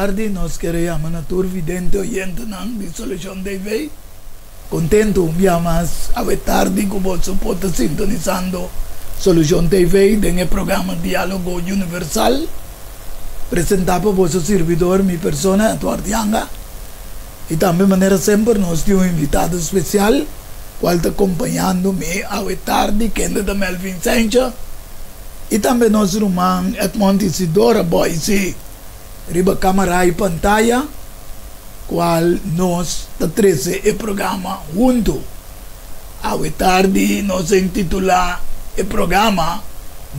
tardi nos kere yama na tur vidente oyentenan di Solucion TV. Contento un bia mas awe tardi cu boso por ta sintonisando Solucion TV den e programa Dialogo Universal, presenta pa boso sirbidor, mi persona, Eduard Yanga. Y tambe manera semper nos tin un invitado special cual ta acompañando mi awe tardi, kende ta Melvin Sencha. Y tambe nos ruman Edmond Isidora Boyce riba camara y pantaya cual nos ta trece e programa hunto. Awe tardi nos a intitula e programa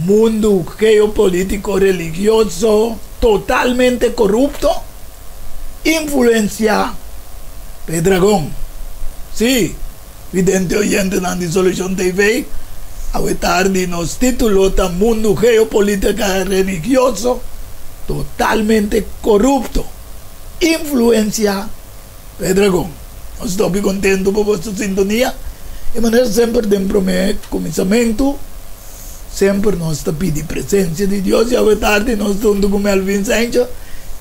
Mundo Geopolitico Religioso Totalmente Corupto, Influencia p'e Dragon. Sí, vidente oyentenan di Solucion TV, awe tardi nos titulo ta Mundo Geopolitica Religioso Totalmente Corupto, Influencia p'e Dragon. Nos ta hopi contento pa boso sintonia y manera semper den prome cuminsamentu semper nos ta pidi presencia di Dios y awe tardi nos ta hunto cu Melvin Sancho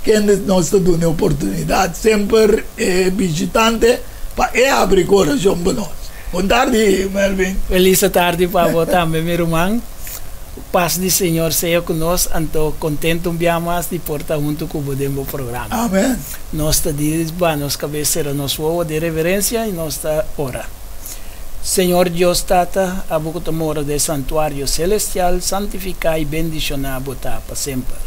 kende nos ta duna e oportunidad semper e bishitante pa e habri corazon pa nos. Bon tardi Melvin. Feliz tardi pa bo tambe mi ruman. Pas di Señor sea ku nos, anto kontento un bia mas di por ta huntu ku bo den bo programa. Amen. Nos ta disba nos kabes sera nos wowo den reverensia i nos ta ora. Señor Dios Tata, abo ku ta mora den santuario selestial, santifiká i bendishoná bo ta pa semper.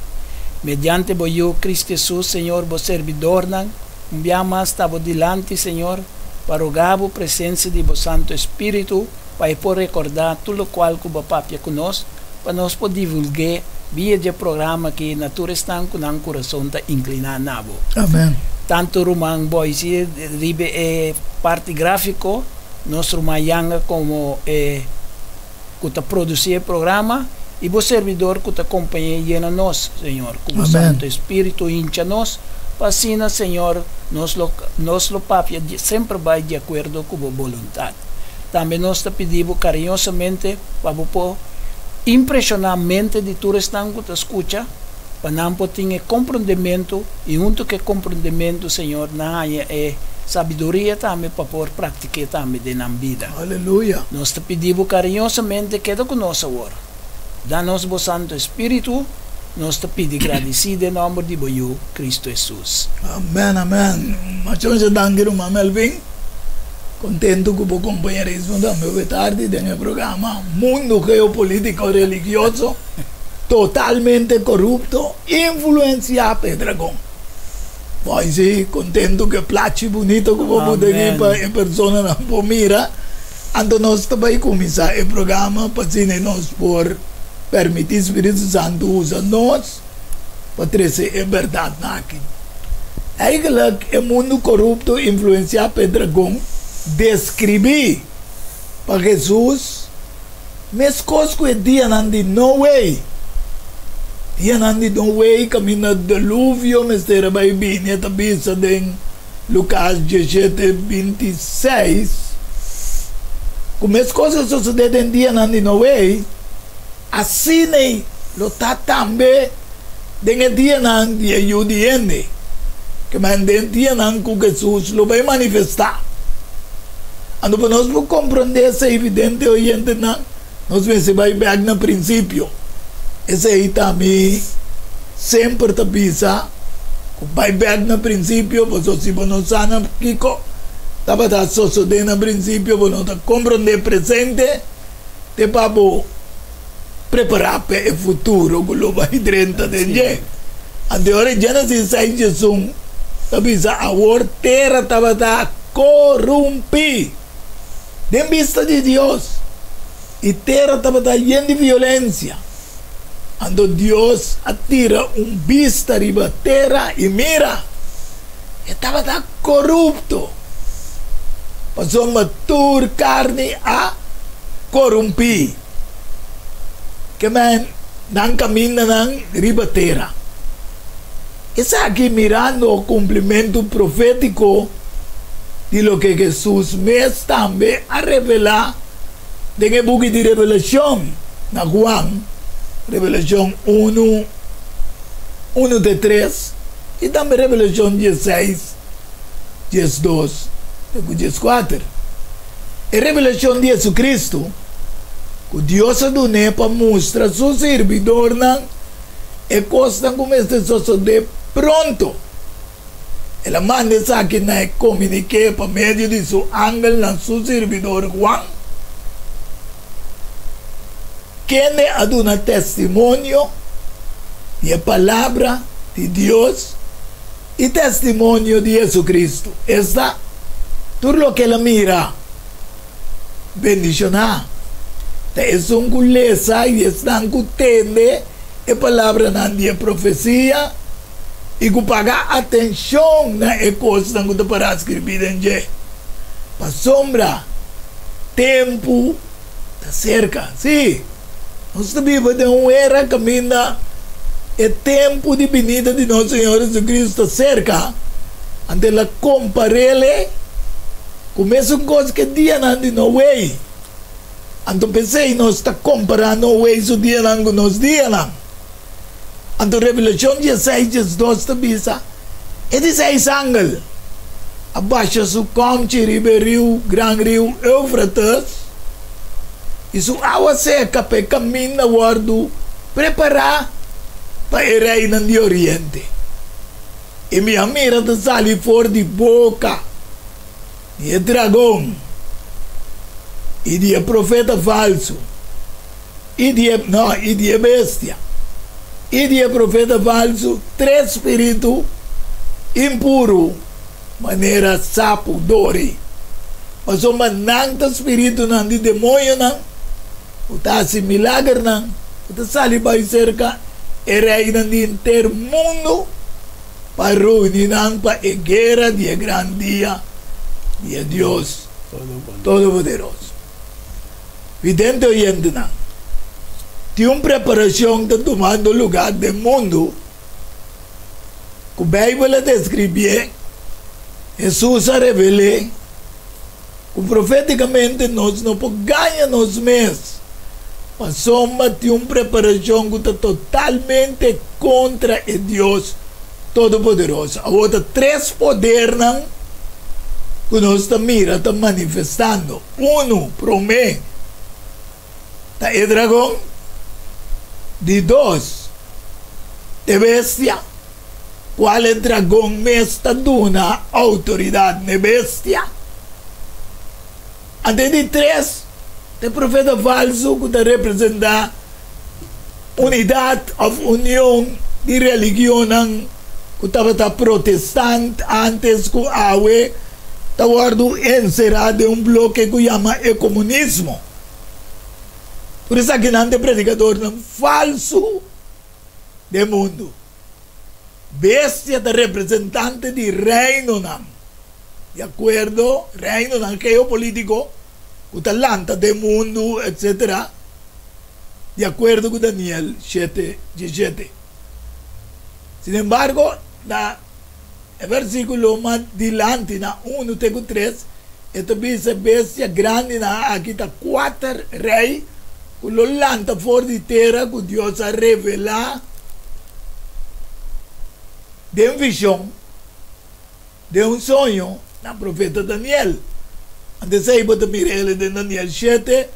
Mediante bo Yu, Cristo Hesus, Señor, bo serbidornan, un bia mas ta bo dilanti, Señor, pa roga bo presensia di bo Santo Espíritu, pa e por rekordá tur lokual ku bo a papia ku nos, pa nos por divulg'é via dje programa aki na tur esnan ku nan kurason ta inkliná na bo. Amèn. Tantu ruman Boise riba e parti gráfiko, nos ruman Yanga komo e ku ta produsí e programa, i bo serbidor ku ta kompañ'é yena nos, Señor, ku bo Santu Espíritu hincha nos, pa asina, Señor, nos lo nos lo papia semper bai di akuerdo ku bo boluntat. Tambe nos ta pidi bo kariñosamente pa bo por impreshoná mente di tur esnan ku ta skucha, pa nan por tin e komprondementu i huntu ku e komprondementu, Señor, nan haña e sabiduria tambe pa por praktik'é tambe den nan bida. Aleluya! Nos ta pidi bo kariñosamente keda ku nos awor. Da nos bo Santu Espíritu, nos ta pidi gradisí den nòmber di bo Yu, Kristu Hesus. Amen, amen. Masha masha danki ruman Melvin. Kontentu ku bo kompañerismo tambe hopi tardi den e programa Mundo Geopolítiko Religioso Totalmente Korupto Influensiá p'e Dragon. Boy si, kontentu ku e plachi bunito ku bo put aki pa e personanan por mira. Anto nos ta bai kuminsá e programa pa asina nos por permití Spiritu Santu usa nos pa trese e bèrdatnan aki. Eigentlik e mundu korupto influensiá pa e dragon deskribí pa Hesus meskos ku e dianan di Noe. Dianan di Noe kaminda deluvio mester a bai bini, e ta bisa den Lukas diesshete, 26, ku meskos a sosodé den dianan di Noe, asin'ei lo ta tambe den e dianan di e Yu di hende, kemen den dianan ku Hesus lo bai manifestá. Anto pa nos por komprondé esei, vidente oyentenan, nos mester bai bèk na prinsipio. Esei ta mi semper ta bisa ku bai bèk na prinsipio, pasobra si bo no sa na kiko tabata sosodé na prinsipio, bo no ta komprondé presente te pa bo prepará pa e futuro ku lo bai drenta den dje. Anto e ora Génesis seis diesun ta bisa, Awor tera tabata korumpí den bista di Dios, i tera tabata yen di violensia. Anto Dios a tira un bista riba tera, i mira, e tabata korupto, pasobra tur karni a korumpí. Ke men nan kamindanan riba tera. Esaki mirando kumplimentu profétiko di loke Hesus mes tambe a revelá den e buki di Revelashon na Juan, Revelashon unu, unu te tres. I tambe Revelashon diesseis, 12 te ku 14. E revelashon di Jesucristo ku Dios a dun'é pa mustra su sirbidornan e kosnan ku mester sosodé pronto. El a manda esaki na e komuniké pa medio di su angelnan su sirbidor Juan, kende a duna testimonio di e Palabra di Dios i testimonio di Jesucristo, esta, tur loke el a mira. Bendishoná ta esun ku lesa i esnan ku tende e palabranan di e profesia i ku paga atenshon na e kosnan ku ta pará skirbí den dje, pasobra tempu ta serka. Sí, nos ta biba den un era kaminda e tempu di binida di nos Señor Jesucristo ta serka, anto el a kompar'el ku mesun kos ku e dianan di Noe. Anto p'esei nos ta kompará Noe su dianan ku nos dianan. Anto Revelashon dieseis 12 ta bisa, E di seis angel a basha su kòmchi riba e riu, gran riu Eufrates, i su awa seka pa e kaminda wòrdu prepará pa e reinan di oriente. I mi a mira ta sali for di boka di e dragon i di e profeta falsu i di e, no, i di e bestia i di e profeta falsu tres spiritu impuru manera sapu dori, pasobra nan ta spiritunan di demoñonan ku ta hasi milagernan ku ta sali bai serka e reinan di henter mundu pa reuni nan pa e guera di e gran dia di e Dios Todopoderoso. Vidente oyentenan, tin un preparashon ta tumando lugá den mundu ku Beibel a deskribié, Hesus a revel'é, ku profétikamente nos no por gaña nos mes pasobra tin un preparashon ku ta totalmente kontra e Dios Todopoderoso. Awor ta tres podernan ku nos ta mira ta manifestando. Unu, promé, ta e dragon, di dos, e bestia, kual e dragon mes ta duna outoridat n'e bestia. Anto e di tres, ta e profeta falsu ku ta representá unidat òf union di religionnan ku tabata protestant ántes ku awe ta wòrdu enserá den un bloke ku yama e komunismo. Tur esakinan ta e predikadornan falsu den mundu. Bestia ta representante di reinonan, di akuerdo, reinonan geopolítiko ku ta lanta den mundu, etsetera, di akuerdo ku Daniel shete diesshete. Sinembargo, na e versíkulo mas dilanti, na unu te ku tres, e ta bisa e bestia grandinan aki ta kuater rei ku lo lanta for di tera ku Dios a revelá den vishon, den un soño, na profeta Daniel. Anto esei bo ta mira el den Daniel shete,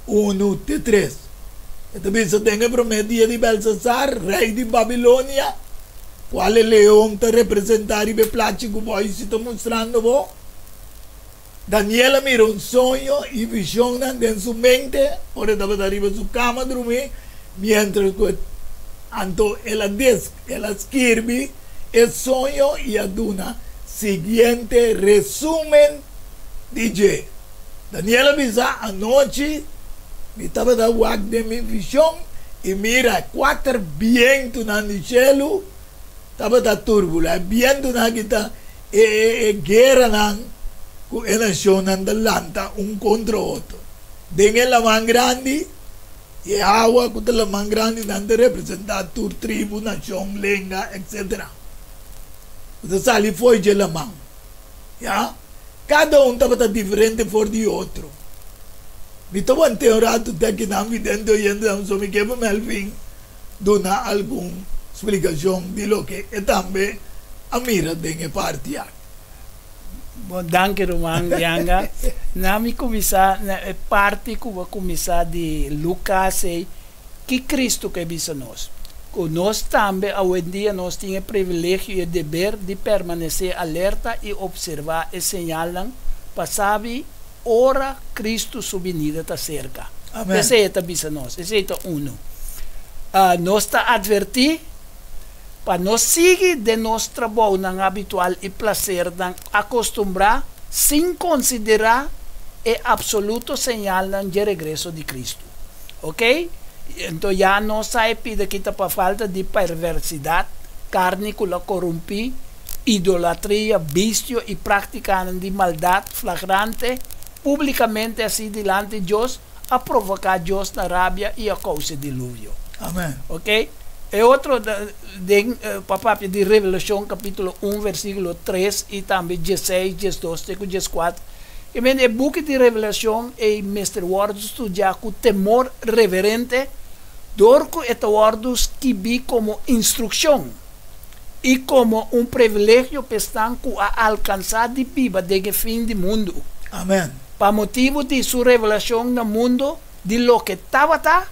unu te tres. E ta bisa den e promé dia di Belsasar, rei di Babilonia, kual e leon ta representá riba e plachi ku bo si ta mustrando bo. Daniel a mira un soño i vishonnan den su mente ora e tabata riba su kama drumí, miéntras ku e anto el a des el a skirbi e soño i a duna siguiente resúmen di dje. Daniel a bisa, Anochi mi tabata wak den mi vishon i mira, kuater bientunan di shelu tabata turbulá. E bientunan aki ta e e gueranan ku e nashonnan ta lanta un kontra otro. Den e laman grandi, i e awa ku ta laman grandi nan ta representá tur tribu, nashon, lenga, etsetera, ku ta sali fo'i dje laman. Ya, kada un tabata diferente for di otro. Mi ta want'é un ratu te akinan vidente oyentenan, so mi ke pa Melvin duna algun splikashon di loke e tambe. a mira den e parti aki? Bon, danki ruman Yanga. Na mi kuminsá na e parti ku bo a kuminsá di Lukas ei, ki Kristu ke bisa nos? Ku nos tambe awendia nos tin e privilegio i e deber di permanesé alerta i opservá e señalnan pa sabi ora Kristu su binida ta serka. Amen. Esei e ta bisa nos. Esei ta unu. Nos ta atvertí pa no sigui den nos trabounan habitual i plasernan akostumbrá sin konsiderá e apsoluto señalnan dje regreso di Kristu. Oke? Anto ya nos sa e pida ki ta pa falta di perversidat, karni ku la korumpí, idolatria, bistio i práktikanan di maldat flagrante públikamente hasí dilanti Dios, a provoká Dios na rabia i a kousa diluvio. Amen. Oke? E otro den pa papia di Revelashon kapítulo un versíkulo tres i tambe dieseis, diesdos te ku dieskuater. I men e buki di Revelashon ei mester wòrdu studiá ku temor reverente dor ku e ta wòrdu skibí komo instrukshon i komo un privilegio pa esnan ku a alkansá di biba den e fin di mundu. Amen. Pa motibu di su revelashon na mundu di loke tabata,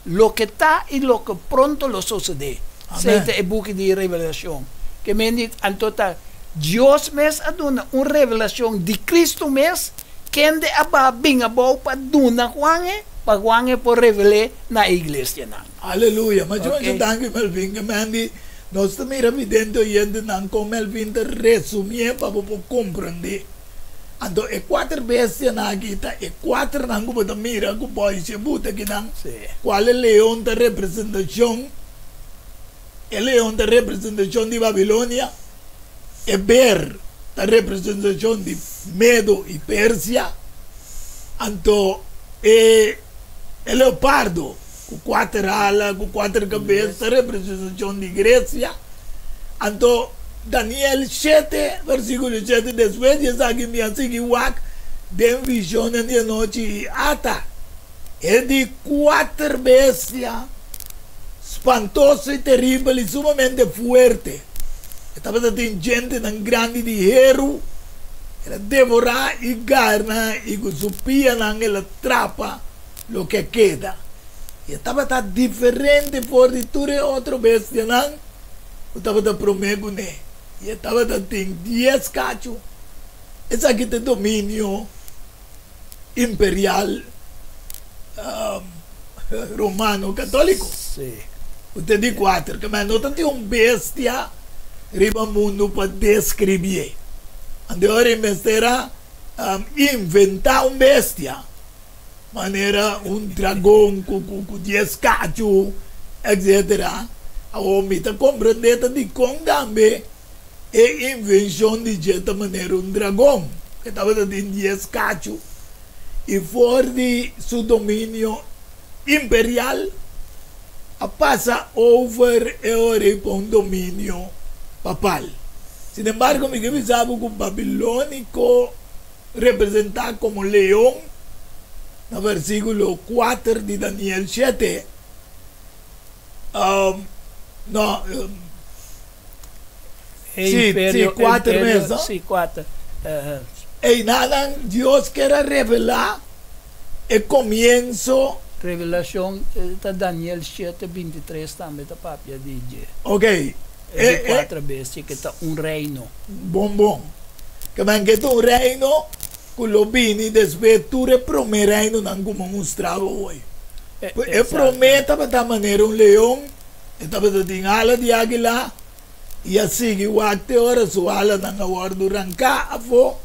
loke ta i loke pronto lo sosodé. Esei Amen. ta e buki di Revelashon. Ke men di anto ta Dios mes a duna un revelashon di Kristu mes, kende a baha bin abou pa duna Juan e, pa Juan e por revel'é na e iglesianan. Aleluya! Masha masha Ok. danki Melvin. Ke men di nos ta mira vidente oyentenan kon Melvin ta resumié pa bo por komprendé. Anto e kuater bestianan aki ta e kuaternan ku bo ta mira ku bòisha e buta akinan, Sí. kual e leon ta representashon, e leon ta representashon di Babilonia, e ber ta representashon di Medo i Persia, anto e e leopardo ku kuater ala, ku kuater kabes ta representashon di Gresia. Anto Daniel shete, versíkulo shete, Despues di esaki mi a sigui wak den vishonnan di anochi i ata, e di kuater bestia spantoso i teribel i sumamente fuerte. E tabata tin djentenan grandi di heru, el a devorá i garna i ku su pianan el a trapa loke a keda. I e tabata diferente for di tur e otro bestianan ku tabata promé kuné. I e tabata tin dies kachu. Esaki ta e dominio imperial romano katóliko. Ku ta di kuater. Kemey no ta tin un bestia riba mundu pa deskribié. Anto ora e mester a inventá un bestia. Manera un dragon ku ku dies kachu, etcetera. Awor mi ta komprendé ta dikon tambe e invenshon di dje ta manera un dragon, ke tabata tin dies kachu, i for di su dominio imperial a pasa over e ora ei pa un dominio papal. Sinembargo mi ke bisa bo ku babilóniko representá komo leon na versíkulo kuater di Daniel shete. No, E sí, sí, imperio, kuater imperio, mes, no? sí, kuater. Einanan Dios ker a revelá e komienso. Revelashon ta Daniel shete bintitres tambe ta papia di dje. Ok, E di kuater bestia ke ta un reino. Bon bon. Ke men ke ta un reino ku lo bini despues tur e promé reinonan ku mi a mustra bo hoy. E promé tabata manera un leon, e tabata tin ala di águila i a sigui wak te ora su alanan a wòrdu ranká afó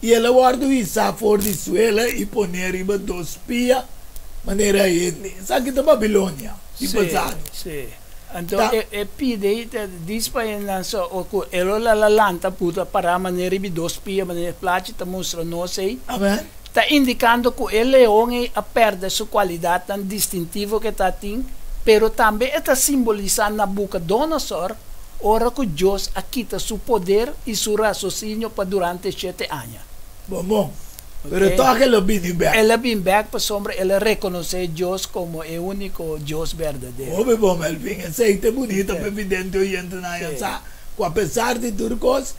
i el a wòrdu hisá for di suela i poné riba dos pia manera hende. Esaki ta Babilonia di pasado. Anto e pide i ta dis pa e nan so o ku e lo la lanta puta pará manera riba dos pia manera e plachi ta mustra nos ei. Amen. Ta indikando ku e leon ei a pèrdè su kualidatnan distintivo ku e ta tin, pero tambe e ta simbolisá Nabukodonosor ora ku Dios a kita su poder i su rasosinio pa durante shete aña. Bon bon. Pero tòg el a bini bèk. El a bini bèk pasobra el a rekonosé Dios komo e úniko Dios berdadero. Hopi bon, Melvin. Esei ta bunita pa evidente oyentenan haña sa. Ku apesar di tur kos,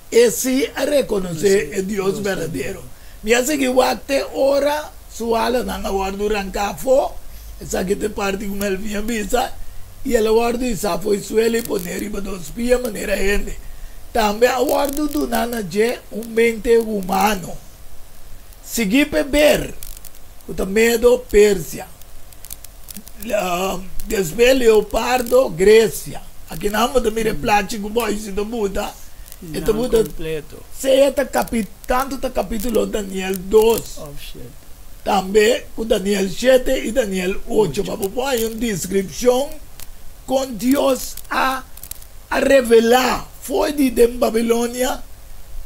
e sí a rekonosé e Dios berdadero. Mi a sigui wak te ora su alanan a wòrdu ranká afó, esaki ta e parti ku Melvin a bisa, i el a wòrdu hisá fo'i suela i poné riba dos pia manera hende. Tambe a wòrdu duná na dje un mente humano. Sigui p'e ber, ku ta Medo, Persia. Despues leopardo, Grecia. Aki nan bo ta mira e plachi ku boisi ta buta. E ta buta sea ta capi tanto ta capitulo Daniel 2. Tambe ku Daniel 7 i Daniel 8 pa bo por haña un descripcion kon Dios a a revela for di den Babilonia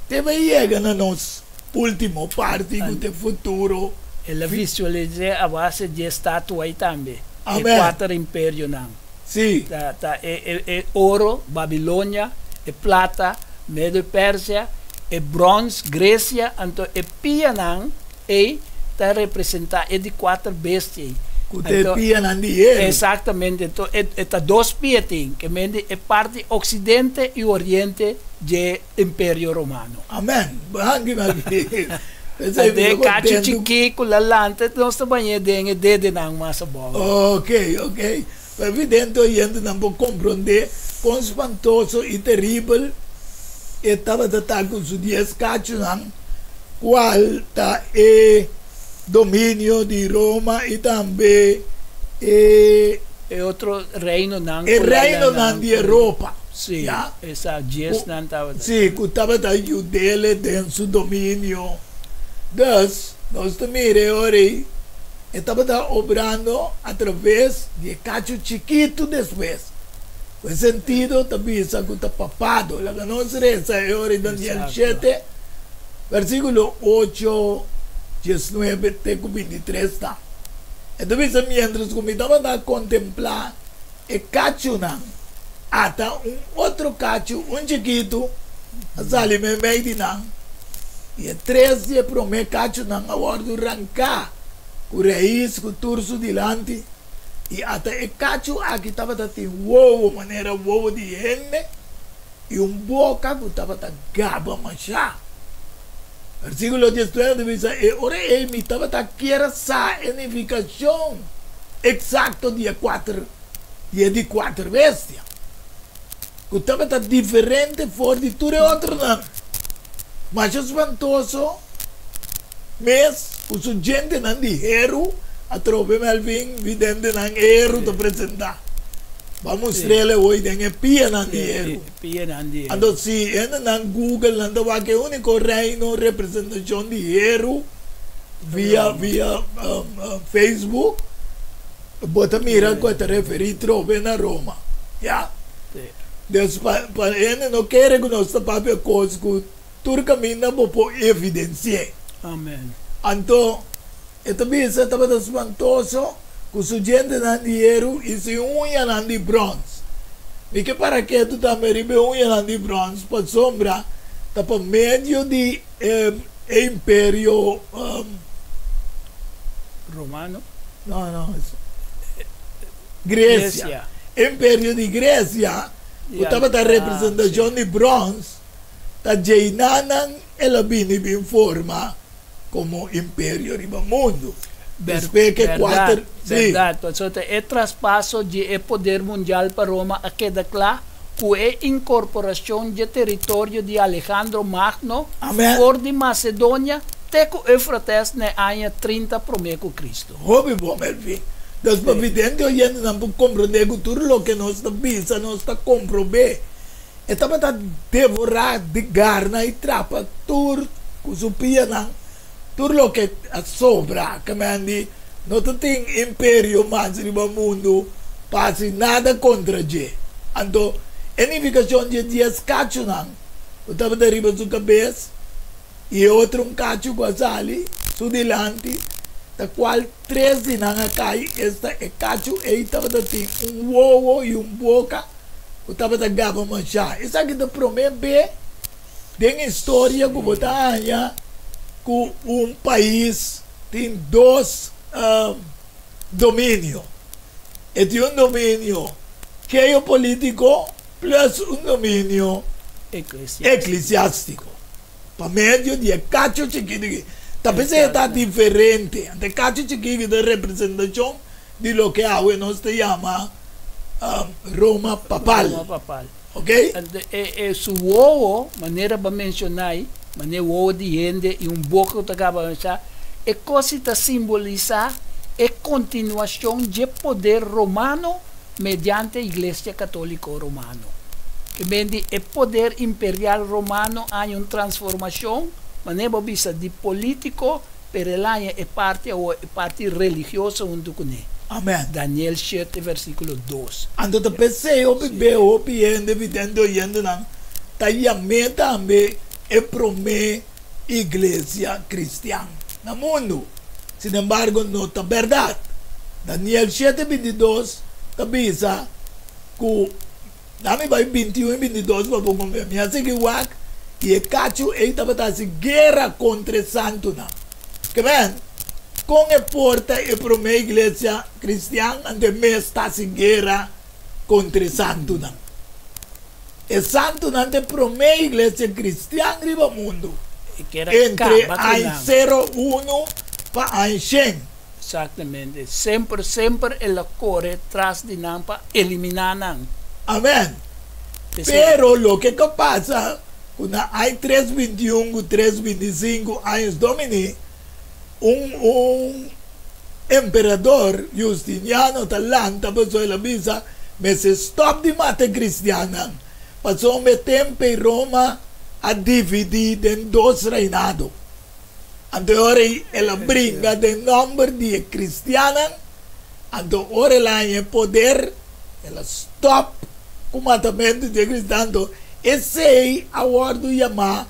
te bai yega na nos ultimo parti ku ta e futuro. El a visualis'é a base dje statua ei tambe, e Amen. kuater imperionan. Sí. Ta e oro, Babilonia, e plata, Medo i Persia, e bròns, Gresia, anto e pianan ei ta representá e di kuater bestia ei. Ku ta e pianan di heru. Eksaktamente. Anto e ta dos pia tin, ke mende e parti oksidente i oriente dje Imperio Romano. Amen. Danki Melvin. P'esei mi Ante ta e kachu kontentu. chikí ku la lanta nos ta bañ'é den e dedenan mas abou. Ok, ok. Pa evidente oyentenan por komprondé kon spantoso i teribel e tabata ta ku su dies kachunan, kual ta e dominio di Roma i tambe e. E otro reinonan E ku la reinonan di Europa. Sí, Ya. esa Ku, diesnan tabata. sí, ku tabata yud'é den su dominio. Dus, nos ta mira e ora ei, e tabata obrando atraves di e kachu chikitu despues. Ku e sentido ta bisa ku ta papado. Laga nos resa e ora ei Daniel Exacto. shete, versíkulo ocho, diesnuebe te ku bintitres ta. E ta bisa, Miéntras ku mi tabata kontemplá e kachunan, ata un otro kachu, un chikitu, a sali meimei di nan, i e tres di e promé kachunan a wòrdu ranká ku rais ku tur su dilanti, i ata e kachu aki tabata tin wowo manera wowo di hende i un boka ku tabata gaba mashá. Versíkulo diesnuebe ta bisa, E ora ei mi tabata kier a sa e nifikashon eksakto di e kuater di e di kuater bestia, ku tabata diferente for di tur e otronan. Masha spantoso mes ku su djentenan di heru atrobe Melvin videntenan e heru ta presentá. Bo a mustr'el e hoy den e pianan di heru. Anto si hendenan Google nan ta wak e úniko reino representashon di heru via via Facebook bo ta mira ku e ta referí trobe na Roma. Ya. Dus pa pa hende no kere ku nos ta papia kos ku tur kaminda bo por evidensi'é. Amen. Anto e ta bisa tabata spantoso ku su djentenan di heru i su uñanan di bròns. Mi ke para ketu tambe riba e uñanan di bròns pasobra ta pa medio di e imperio Romano. No, no. Grecia. E imperio di Grecia ku tabata representashon di bròns ta djeinanan el a bini bin forma komo imperio riba mundu. Despues ke kuater, sí. Bèrdat, pasobra e traspaso di e poder mundial pa Roma a keda kla ku e inkorporashon dje teritorio di Alejandro Magno for di Masedonia te ku Eufrates na e aña 30 promé ku Kristu. Hopi bon, Melvin. Dus pa vidente oyentenan por komprondé ku tur loke nos ta bisa nos ta komprobé. E tabata devorá di garna i trapa tur ku su pianan, tur loke a sobra. Kemendi no ta tin imperio mas riba mundu pa hasi nada kontra dje. Anto e nifikashon dje dies kachunan ku tabata riba su kabes i e otro un kachu ku a sali su dilanti, ta kual tres di nan a kai, esta e kachu ei tabata tin un wowo i un boka ku tabata gaba mashá. Esaki ta promé be den historia ku bo ta haña ku un pais tin dos dominio. E tin un dominio geopolítiko. plus un dominio eklesiástiko pa medio di e kachu chikitu aki. Ta p'esei e ta diferente. Anto e kachu chikitu aki ta representashon di loke awe nos ta yama Roma Papal. Roma Papal. Ok? Anto e su wowo, manera bo a menshoná ei, manera wowo di hende i un boka ku ta kaba menshoná, e kos ei ta simbolisá e kontinuashon dje poder romano mediante Iglesia Katóliko Romano. Ke men di e poder imperial romano haña un transformashon, manera bo bisa, di polítiko, pero el haña e parti awor, e parti religioso huntu kuné. Amen. Daniel shete versíkulo dos. Anto ta p'esei hopi be hopi hende vidente oyentenan ta yam'é tambe e promé iglesia kristian na mundu. Sinembargo, no ta bèrdat. Daniel shete 22 ta bisa ku, Dami bai 21 i 22 pa bo konfia. Mi a sigui wak i e kachu ei tabata hasi guera kontra e santunan. Ke men, kon e por ta e promé iglesia kristian anto e mes ta hasi guera kontra e santunan? E santunan ta e promé iglesia kristian riba mundu E kier a entre kaba ku aña nan. sero unu pa aña shen. Exactamente. Semper, semper el a kore tras di nan pa eliminá nan. Amèn. P'esei. Pero loke ku pasa ku na aña tres 21 ku tres 25 años Domini, un un emperador Justiniano ta lanta pasobra el a bisa mester stòp di mata e kristiannan pasobra e tempu ei Roma a dividí den dos reinado. Anto e ora ei el a bringa den nòmber di e kristiannan, anto ora el a haña e poder el a stòp ku matamentu di e kristiannan. Anto esei a wòrdu yamá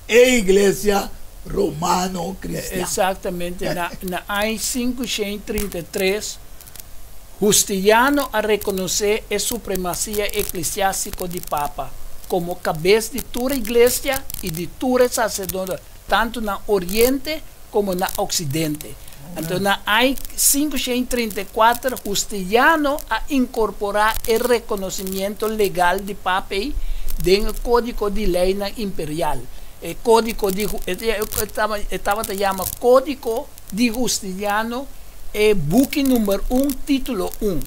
E Iglesia Romano Cristian. Exactamente. Na na aña 533, Justiniano a reconoce e supremacia eclesiastico di Papa como cabes di tur Iglesia y di tur e sacerdote, tanto na Oriente como na Occidente. Anto na aña 534, Justiniano a incorpora e reconocimiento legal di Papa ei den e codico di leynan imperial. E codico di e tabata yama Codico di Justiniano e buki number un, titulo un.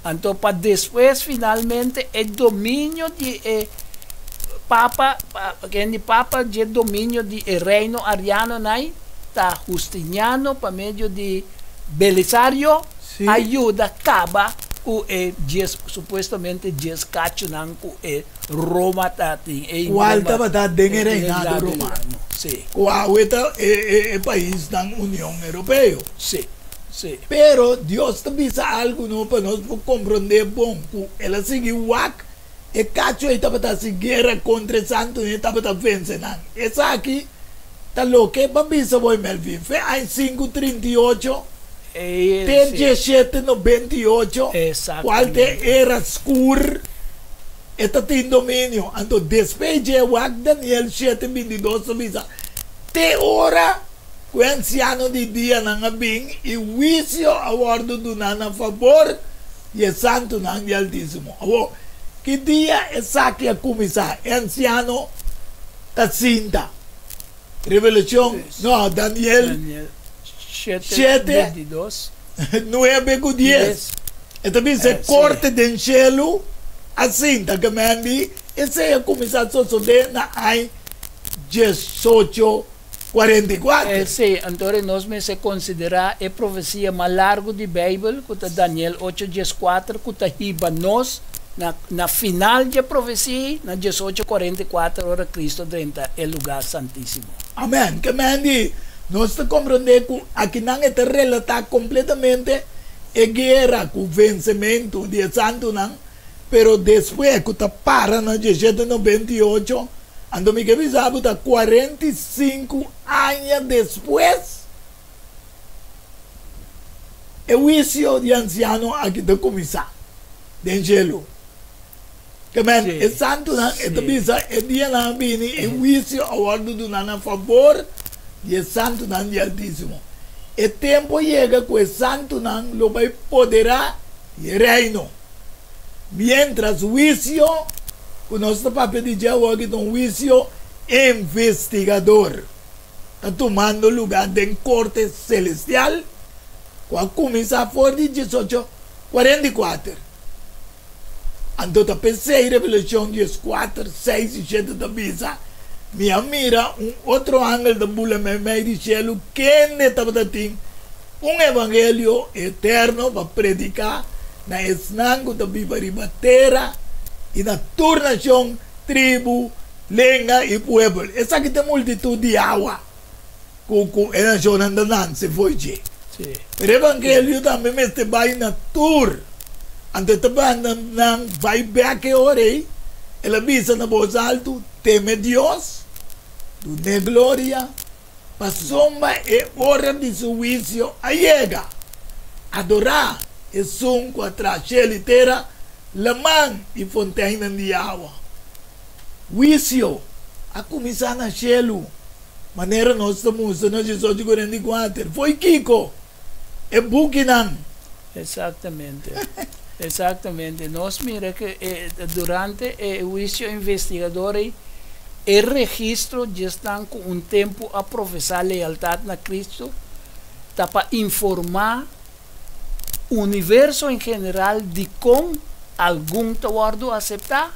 Anto pa despues finalmente e dominio di e Papa, ken di Papa dje dominio di e reino ariano nai ta Justiniano pa medio di Belisario a yuda kaba ku e djes supuestamente djes kachunan ku e Roma ta tin e Kual tabata den e reinado romano, ku awe ta e paisnan Union Europeo. Sí. Pero Dios ta bisa algu no pa nos por komprondé bon ku el a sigui wak e kacho ei tabata hasi guera kontra e santunan i e tabata vense nan. Esaki ta loke pa bisa bo Melvin. Fe aña 538 te 1798 kual ta e era skur e ta tin dominio. Anto despues dje wak Daniel shete 22 ta bisa te ora Ku e ansiano di dianan a bin i huisio a wòrdu duná na fabor di e santunan di Altísimo. Awor, ki dia esaki a kuminsá? E ansiano ta sinta. Revelashon, no, Daniel shete, nuebe ku dies. E ta bisa e korte den shelu a sinta. Kemendi esei a kuminsá sosodé na aña 18. 44. Sí, anto nos mester konsiderá e profesia mas largu di Beibel, ku ta Daniel ocho 14, ku ta hiba nos na na final dje profesia ei, na 1844, ora Kristu drenta e lugá santísimo. Amèn. Ke men di, nos ta komprondé ku akinan e ta relatá kompletamente e guera ku vensementu di e santunan, Pero despues ku ta para na 1798, anto mi ke bisa bo ta 45 aña despues e huisio di ansiano aki ta kuminsá den shelu. Ke men e santunan e ta bisa e dianan a bini e huisio a wòrdu duná na fabor di e santunan di Altísimo. E tempu a yega ku e santunan lo bai poderá di e reino. Miéntras huisio Ku nos ta papia di dje awor aki ta un huisio investigador ta tumando lugá den korte selestial ku a kuminsá for di 1844. Anto ta p'esei Revelashon 14, 6 i 7 ta bisa, Mi a mira un otro angel ta bula meimei di shelu kende tabata tin un evangelio eterno pa prediká na esnan ku ta biba riba tera i na tur nashon, tribu, lenga i puebel. Esaki ta e multitut di awa ku ku e nashonnan ta nanse fo'i dje. Pero e evangelio tambe mester bai na tur. Anto e ta manda nan bai bèk e ora ei. El a bisa na bos altu, Teme Dios, dun'é gloria, Pasobra e ora di su huisio a yega. Adorá Esun ku a traha shelu i tera, laman i fonteinnan di awa. Huisio a kuminsá na shelu, manera nos ta mustra na 1844. Fo'i kiko? E bukinan. Exactamente. Exactamente. Nos mira ku durante e huisio investigador ei, e registro dje esnan ku un tempu a profesá lealtat na Kristu ta pa informá universo en general dikon algun ta wòrdu aseptá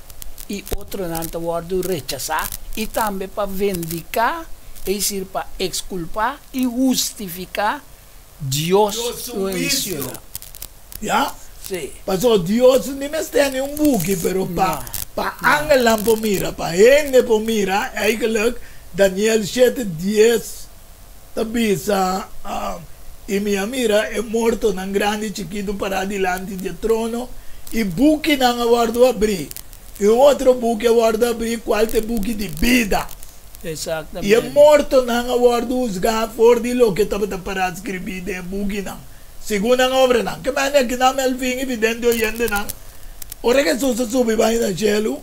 i otronan ta wòrdu rechasá i tambe pa vendiká, es desir pa ekskulpá i hustifiká Dios su huisio. Ya? Sí. Pasobra Dios ni mester ni un buki, pero pa pa angelnan por mira, pa hende por mira, eigenlijk Daniel shete dies ta bisa, I mi a mira e mortonan grandi i chikitu pará dilanti di e trono, i bukinan a wòrdu abrí, i un otro buki a wòrdu abrí, kual ta e buki di bida. I e mortonan a wòrdu husgá for di loke tabata pará skribí den e bukinan, segun nan obranan. Ke mende aki nan Melvin i vidente oyentenan, ora Hesus a subi bai na shelu,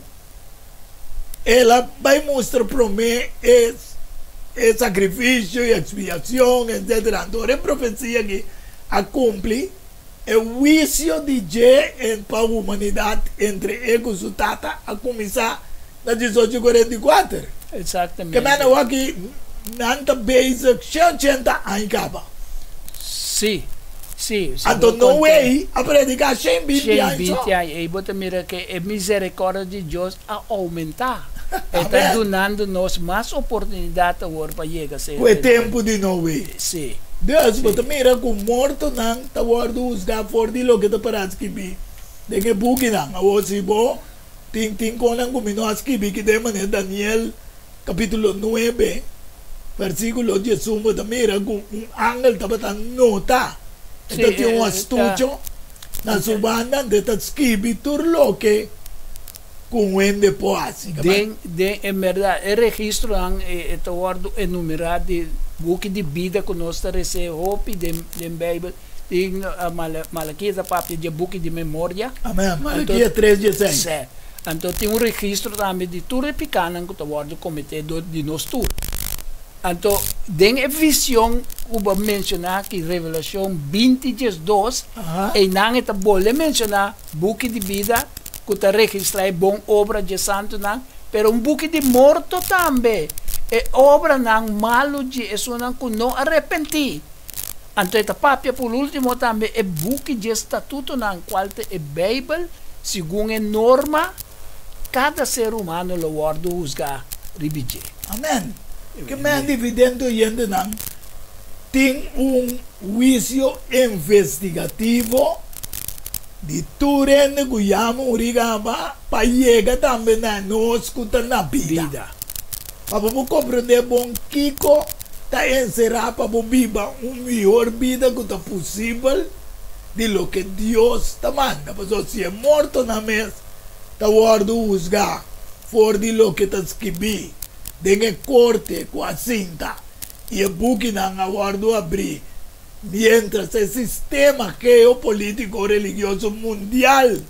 el a bai mustra promé e e sakrifisio i ekspiashon, etsetera. Anto ora e profesia aki a kumpli, e huisio di dje pa humanidat entre e ku su Tata a kuminsá na 1844. Exactamente. Ke mende awor aki nan ta bezig 180 aña kaba. Sí, sí. Si Anto bo konta Noe a prediká 120 aña so. 120 aña. Ei bo ta mira ke e miserikòrdia di Dios a oumentá. E ta Amen. dunando nos mas oportunidat awor pa yega Ku serka e di tempu di Noe. Sí. Dus bo Sí. ta mira ku mortonan ta wòrdu husgá for di loke ta pará skibí den e bukinan. Awor si bo Tin tin konan ku mi no a skibi ki den manera Daniel kapítulo 9 versíkulo 11 bo ta mira ku un angel tabata nota e ta tin un astucho na su banda anto e ta skibi tur loke ku un hende por hasi. Den den en bèrdat e registronan e ta wòrdu enumerá di buki di bida ku nos ta resé hopi den den Beibel. Tin Malakias a papia dje buki di memoria. Amen. Malakias 3 dieseis. Sè. Anto tin un registro tambe di tur e pikánan ku ta wòrdu kometé dor di nos tur. Anto den e vision ku bo a menshoná aki, Revelashon 20 diesdos, einan e ta bolbe menshoná buki di bida ku ta registrá e bon obra dje santunan, pero un buki di morto tambe, e obranan malu dje esunnan ku no a repentí. Anto e ta papia por ultimo tambe e buki dje statutonan cual ta e Bijbel, segun e norma cada ser humano lo wordo huzga riba dje. Amen. Ke men dividente oyentenan tin un huisio investigativo di tur hende ku ya muri kaba pa yega tambe na nos ku ta na bida. Pa bo por komprendé bon kiko ta enserá pa bo biba un mihor bida ku ta posibel di loke Dios ta manda. Pasobra si e mortonan mes ta wòrdu husgá for di loke ta skibí den e korte ku a sinta i e bukinan a wòrdu abrí, miéntras e sistema geopolítiko-religioso mundial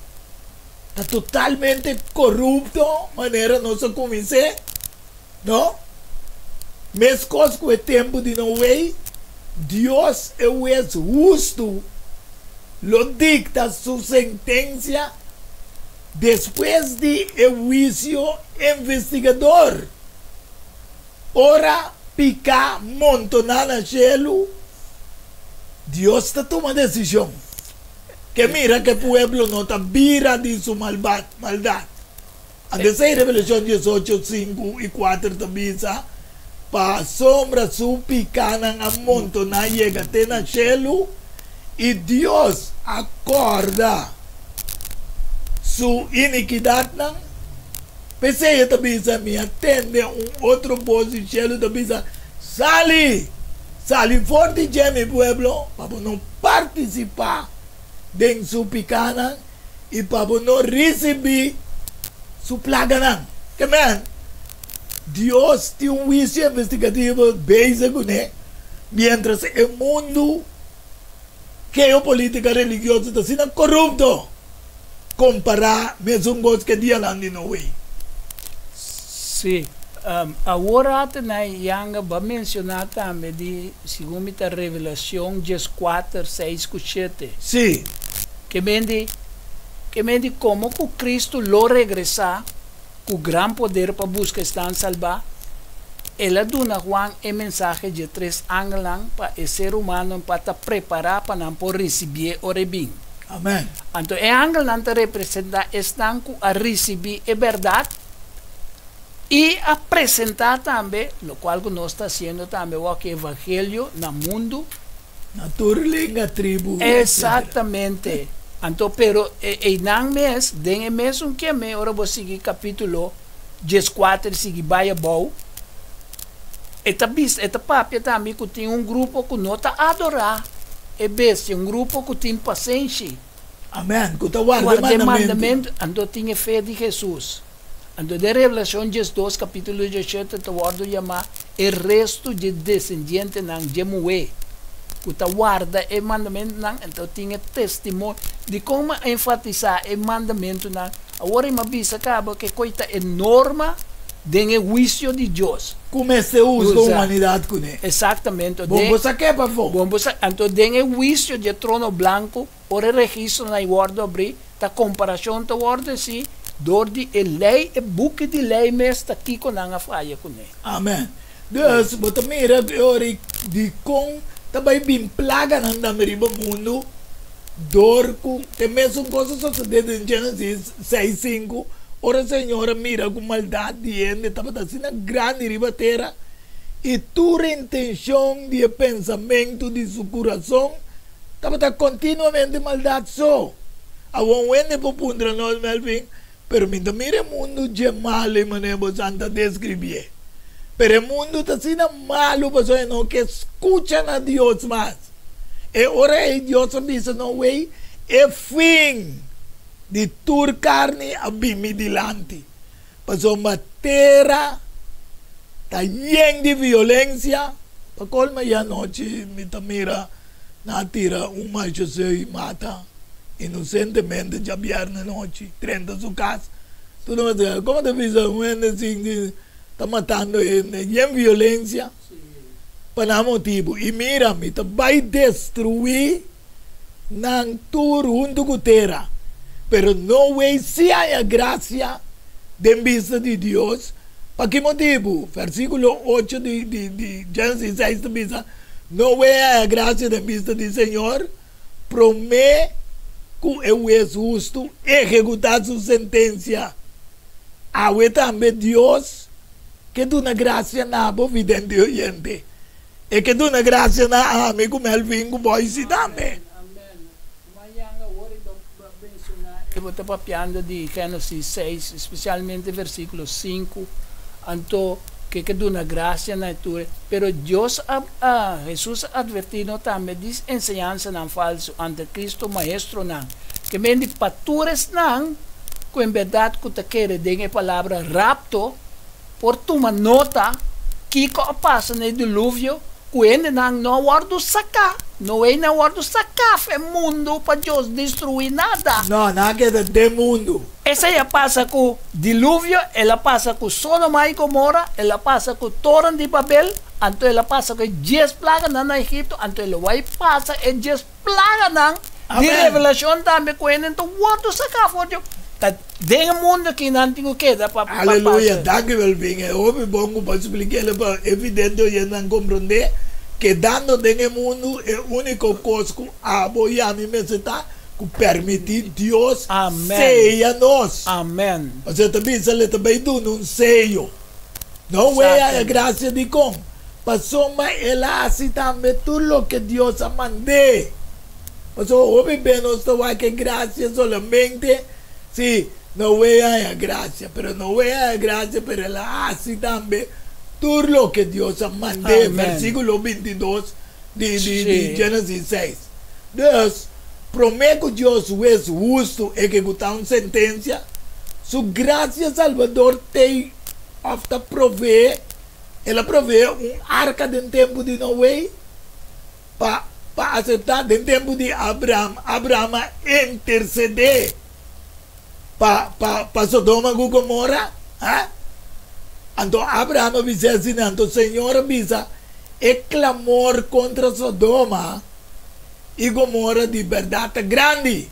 ta totalmente korupto manera nos a kumins'é, no? Meskos ku e tempu di Noe, Dios e Hues hustu lo dikta su sentensia. Despues di e huisio investigador, ora piká montoná na shelu, Dios ta tuma desishon. Ke mira ku e pueblo no ta bira di su maldat. Anto esei Revelashon 18, 5 i 4 ta bisa, Pasobra su pikánan a montoná yega te na shelu, i Dios a kòrda su inikidatnan. P'esei e ta bisa, Mi a tende un otro bos di shelu ta bisa, Sali! Sali for di dje, mi pueblo, pa bo no partisipá den su pikánan i pa bo no risibí su plaganan. Ke men, Dios tin un huisio investigativo bezig kuné, miéntras e mundu geopolítika religioso ta asina korupto kompará mesun kos ku e dianan di Noe. Sí. Awor ata na yanga bo a menshoná tambe di, segun mi ta Revelacion 14, 6 ku 7. Sí. Ke men di, ke men di komo ku Kristu lo regresá ku gran poder pa buska esnan salbá, El a duna Juan e mensahe dje tres angelnan pa e ser humanonan pa ta prepará pa nan por risibié ora e bin. Amèn. Anto e angelnan ta representá esnan ku a risibí e bèrdat i a presentá tambe, lokual ku nos ta hasiendo tambe awor ku e evangelio na mundu. Na tur lenga, tribu, etcetera. Exactamente. Anto, pero einan mes, den e mesun keme, ora bo sigui capítulo 14 sigui bai abou, e ta bisa, e ta papia tambe cu tin un grupo cu no ta adora e bestia, un grupo cu tin pasenshi. Amen, cu ta warda e Warda e mandamentu. mandamentu, anto tin e fe di Jesus. Anto den Revelacion 12 capítulo 17 ta wordo yamá e resto dje desendientenan dje muhé cu ta warda e mandamentunan, anto tin e testimonio. Dicon mi a enfatisá e mandamentunan? Awor mi a bisa caba ke koe ta e norma den e huicio di Dios. Cu mester husga Usa. humanidad cune. Exactamente. Bon bo sa ke pafó. Bon bo sa. Anto den e huicio dje trono blanco Ora e registronan ei wòrdu abrí, ta komparashon ta wòrdu hesí dor di e lei, e buki di lei mes ta kiko nan a faya kuné. Amen. Dus, bo ta mira e ora ei dikon ta bai bin plaganan tambe riba mundu dor ku te mesun kos a sosodé den Genesis seis sinku, ora Señor a mira ku maldat di hende tabata asina grandi riba tera i tur intenshon di e pensamentu di su kurason Tabata continuamente maldad so. Awor un hende por puntra nos, Melvin, pero mi ta mira e mundo dje malo e manera bo san ta describié. Pero e mundo ta asina malo pasobra e no ke scucha na Dios mas. E ora ei Dios a bisa Noe, E fin di tur carni a bin mi dilanti, pasobra tera ta yen di violencia. Pa colma e anochi mi ta mira Nan a tira un marchoseu i mata inosentemente djabièrnè nochi drenta su kas. Tur nan a bisa, Komo ta bisa un hende sin ta matando hende yen violensia pa nan motibu? I mira, mi ta bai destruí nan tur huntu ku tera. Pero Noe sí haña grasia den bista di Dios. Pa ki motibu? Versíkulo 8 di Génesis 6 ta bisa, Noe a haña grasia den bista di Señor promé ku e hues hustu ehekutá su sentensia. Awe tambe Dios ke duna grasia na bo, vidente oyente. E ke duna grasia na ami ku Melvin ku Boysie tambe. Bo ta papiando di Génesis 6, spesialmente versíkulo 5, anto ke ke duna grasia na e tur. Pero Dios a, a, Hesus a atvertí nos tambe di enseñansanan falsu, antikristo, maestronan, ke men di pa tur esnan ku en bèrdat ku ta kere den e palabra rapto por tuma nota kiko a pasa na e diluvio ku hendenan no a wòrdu saká, Noe no a wòrdu saká for e mundu pa Dios destruí nada. No, nan a keda den mundu. Esei a pasa ku diluvio, el a pasa ku Sodoma i Gomora, el a pasa ku toren di Babel, anto el a pasa ku e dies plaganan na Egipto, anto el lo bai pasa e dies plaganan di Amen. Revelashon tambe ku hende ta wòrdu saká for di. Ta den e mundu aki nan tin ku keda pa pa Aleluya, pasa. danki Melvin. E hopi bon ku bo a splik'el pa evidente oyentenan komprondé, kedando den e mundu e úniko kos ku abo i ami mester ta ku permití Dios Amèn. seya nos. Amèn. Pasobra e ta bisa el ta bai duna un seyo. No wea e grasia dikon? Pasobra el a hasi tambe tur loke Dios a mand'é. Pasobra hopi be nos ta wak e grasia solamente si no wea haña grasia, pero no wea haña grasia pero el a hasi tambe tur loke Dios a mand'é, versikulo 22 di di Genesis 6. Dus, promé ku Dios hues hustu ehekutá un sentensia, su grasia salbador t'ei òf ta proveé, el a proveé un arka den tempu di Noé pa pa aseptá den tempu di Abraham, Abraham a intersedé pa pa pa Sodoma ku Gomora, ha? Anto Abraham a bis'é asina, anto Señor a bisa, E klamor kontra Sodoma i Gomora di bèrdat ta grandi,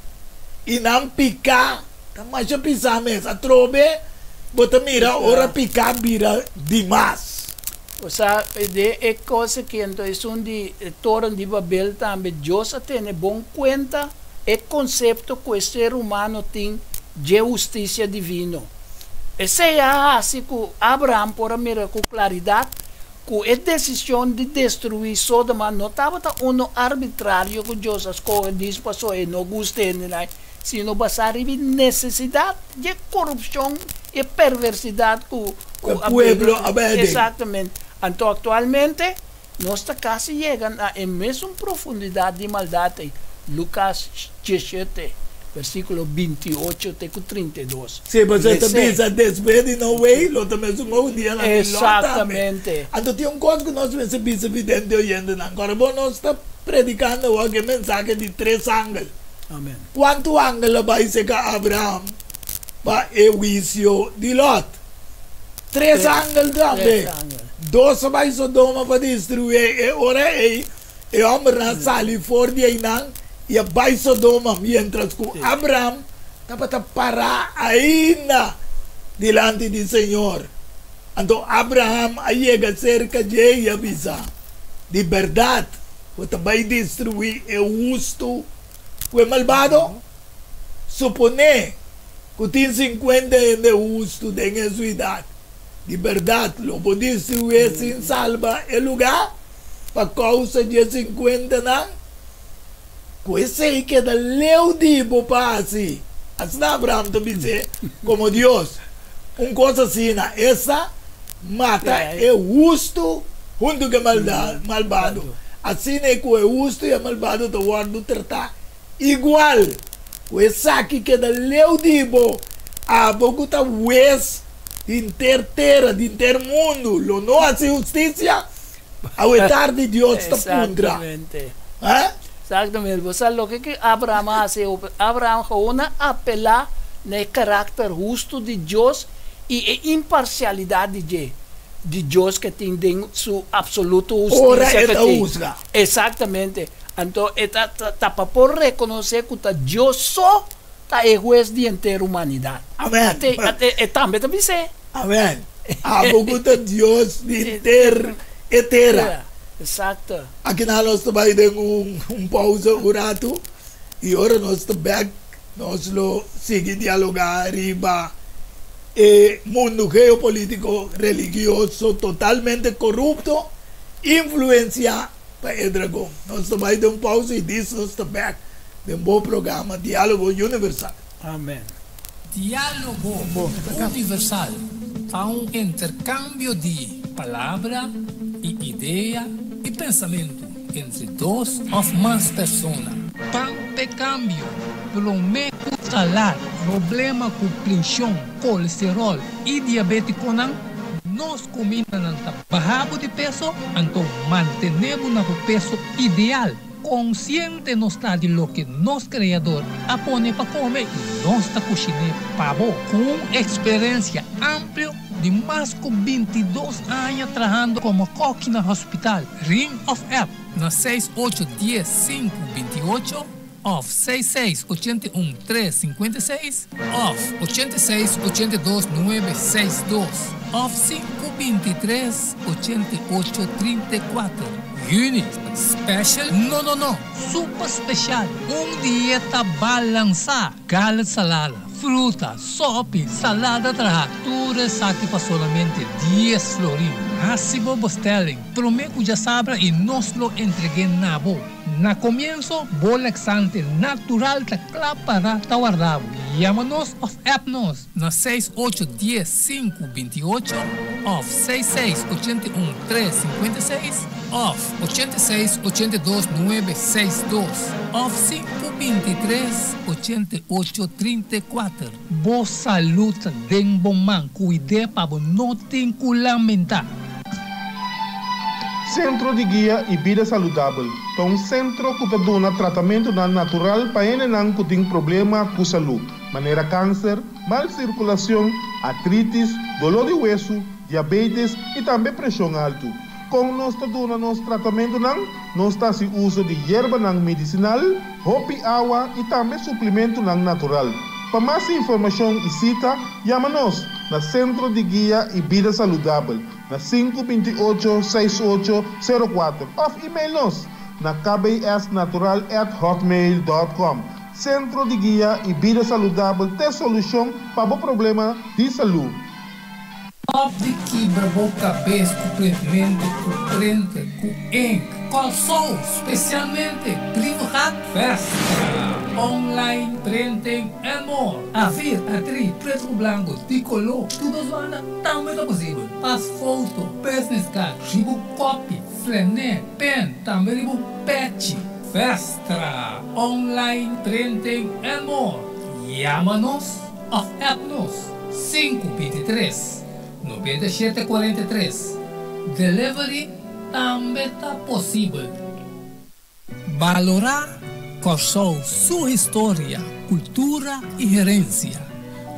i nan piká ta masha pisá mes. Atrobe bo ta mira ora piká bira dimas. Osea, den e kos aki anto esun di e toren di Babel tambe Dios a tene bon kuenta e konsepto ku e ser humano tin dje hustisia divino. Esei a hasi ku Abraham por a mira ku klaridat ku e desishon di destruí Sodoma no tabata unu arbitrario ku Dios a skohe dis pasobra e no gusta hendenan, sino basá riba e nesesidat dje korupshon i e perversidat ku E pueblo a bai aden. Eksaktamente. Anto aktualmente nos ta kasi yega na e mesun profundidat di maldat ei. Lukas 17, versíkulo 28 te ku 32. Sí, pasobra ta bisa despues di Noé lo ta mesun ou dianan di Lòt tambe. Exactamente. Anto tin un kos ku nos mester bisa vidente oyentenan. Kòrda bo nos ta predikando awor ku e mensahe di tres angel. Amen. Kuantu angel a bai serka Abraham pa e huisio di Lòt? Tres angel tambe. Tres angel. Dos a bai Sodoma pa destruí e ora ei E hòmbernan a sali for di einan i a bai Sodoma, miéntras ku Abraham tabata pará ainda dilanti di señor. Anto Abraham a yega serka dje i a bisa, Di bèrdat bo ta bai destruí e hustu ku e malbado? Suponé ku tin sinkuenta hende hustu den e suidat, di bèrdat lo bo destruí sin salba e lugá? Pa kousa di e sinkuentanan, ku esei keda leu di bo pa hasi. Asina Abraham ta bis'é komo Dios, Un kos asina, esta, mata e hustu huntu ku e malbado. Asina e ku e hustu i e malbado ta wòrdu tratá igual. Ku esaki keda leu di bo, abo ku ta hues di henter tera, di henter mundu, lo no hasi hustisia? Awe tardi Dios ta puntra. Exactamente. Eh? Exactamente. Bo sa loke ku Abraham a hasi? Abraham gewoon a apelá na e karakter hustu di Dios i e imparsialidat di dje, di Dios ke tin den su absoluto Ora hustisia e ke ta tin. husga. Exactamente. Anto e ta ta pa por rekonosé ku ta Dios so ta e hues di henter humanidat. Amen. Ate ate e tambe ta bis'é. Amen. Abo ku ta Dios di henter e tera. Exacto. Akinan nos ta bai den un un pausa un ratu i ora nos ta bek nos lo sigui dialogá riba e mundu geopolitiko religioso totalmente korupto influensiá pa e dragon. Nos ta bai den un pausa i dis nos ta bek den bo programa Dialogo Universal. Amen. Dialogo Universal ta un intercambio di palabra y idea y pensamento entre dos of mas persona. Pan p'e cambio, prome cu talar problema cu prension, colesterol y diabeticonan, nos cumindanan ta baha bo di peso, anto mantene bo na bo peso ideal. Konsiente nos ta di loke nos Kreador a pone pa kome i nos ta kushiné pa bo. Ku un eksperensia amplio di mas ku 22 aña trahando komo kòki na hospital, ring òf app na 6 8 10 5 28. òf seis seis ochenta i un tres sinkuenta i seis òf ochenta i seis ochenta i dos nuebe seis dos òf sinku binti tres ochenta i ocho trinta i kuater. Juni, Special? No no no! Super special! Un dieta balansá! Gala salada, fruta, sopi, salada traha, tur esaki pa solamente dies florin. Hasi bo bestelling prome ku djasabra i nos lo entreg'é na bo. Na komienso, bo laxante natural ta kla para ta warda bo. Yama nos òf app nos na seis ocho dies sinku binti ocho òf seis seis ochenta i un tres sinkuenta i seis òf ochenta i seis ochenta i dos nuebe seis dos òf sinku binti tres ochenta i ocho trinta i kuater. Bo salud ta den bo man, kuid'é pa bo no tin ku lamentá. Sentro di Guia i Bida Saludabel ta un sentro ku ta duna tratamentunan natural pa hendenan ku tin problema ku salú, manera kanser, mal sirkulashon, artritis, doló di wesu, diabetes i tambe preshon altu. Kon nos ta duna nos tratamentunan? Nos ta hasi uso di yerbanan medisinal, hopi awa i tambe suplimentunan natural. Pa mas informashon i sita, yama nos na Sentro di Guia i Bida Saludabel na sinku binti ocho, seis ocho, sero kuater òf email nos na kbsnatural at hotmail dòt kòm. Sentro di Guia i Bida Saludabel t'e solushon pa bo problema di salú. Stop di kibra bo kabes ku printmento, ku printer, ku ink. Kòrsou, spesialmente Brievengat Festa, online printing and more. Afir, atri, pretu ku blanku, di koló, tur dos banda tambe ta posibel. Pas foto, business card, riba un kopi, flené, pen, tambe riba un pechi. Festa, online printing and more. Yama nos òf app nos. Sinku bintitres, nobenta i shete kuarenta i tres. Delivery tambe ta posibel. Balorá Kòrsou su historia, kultura i herensia.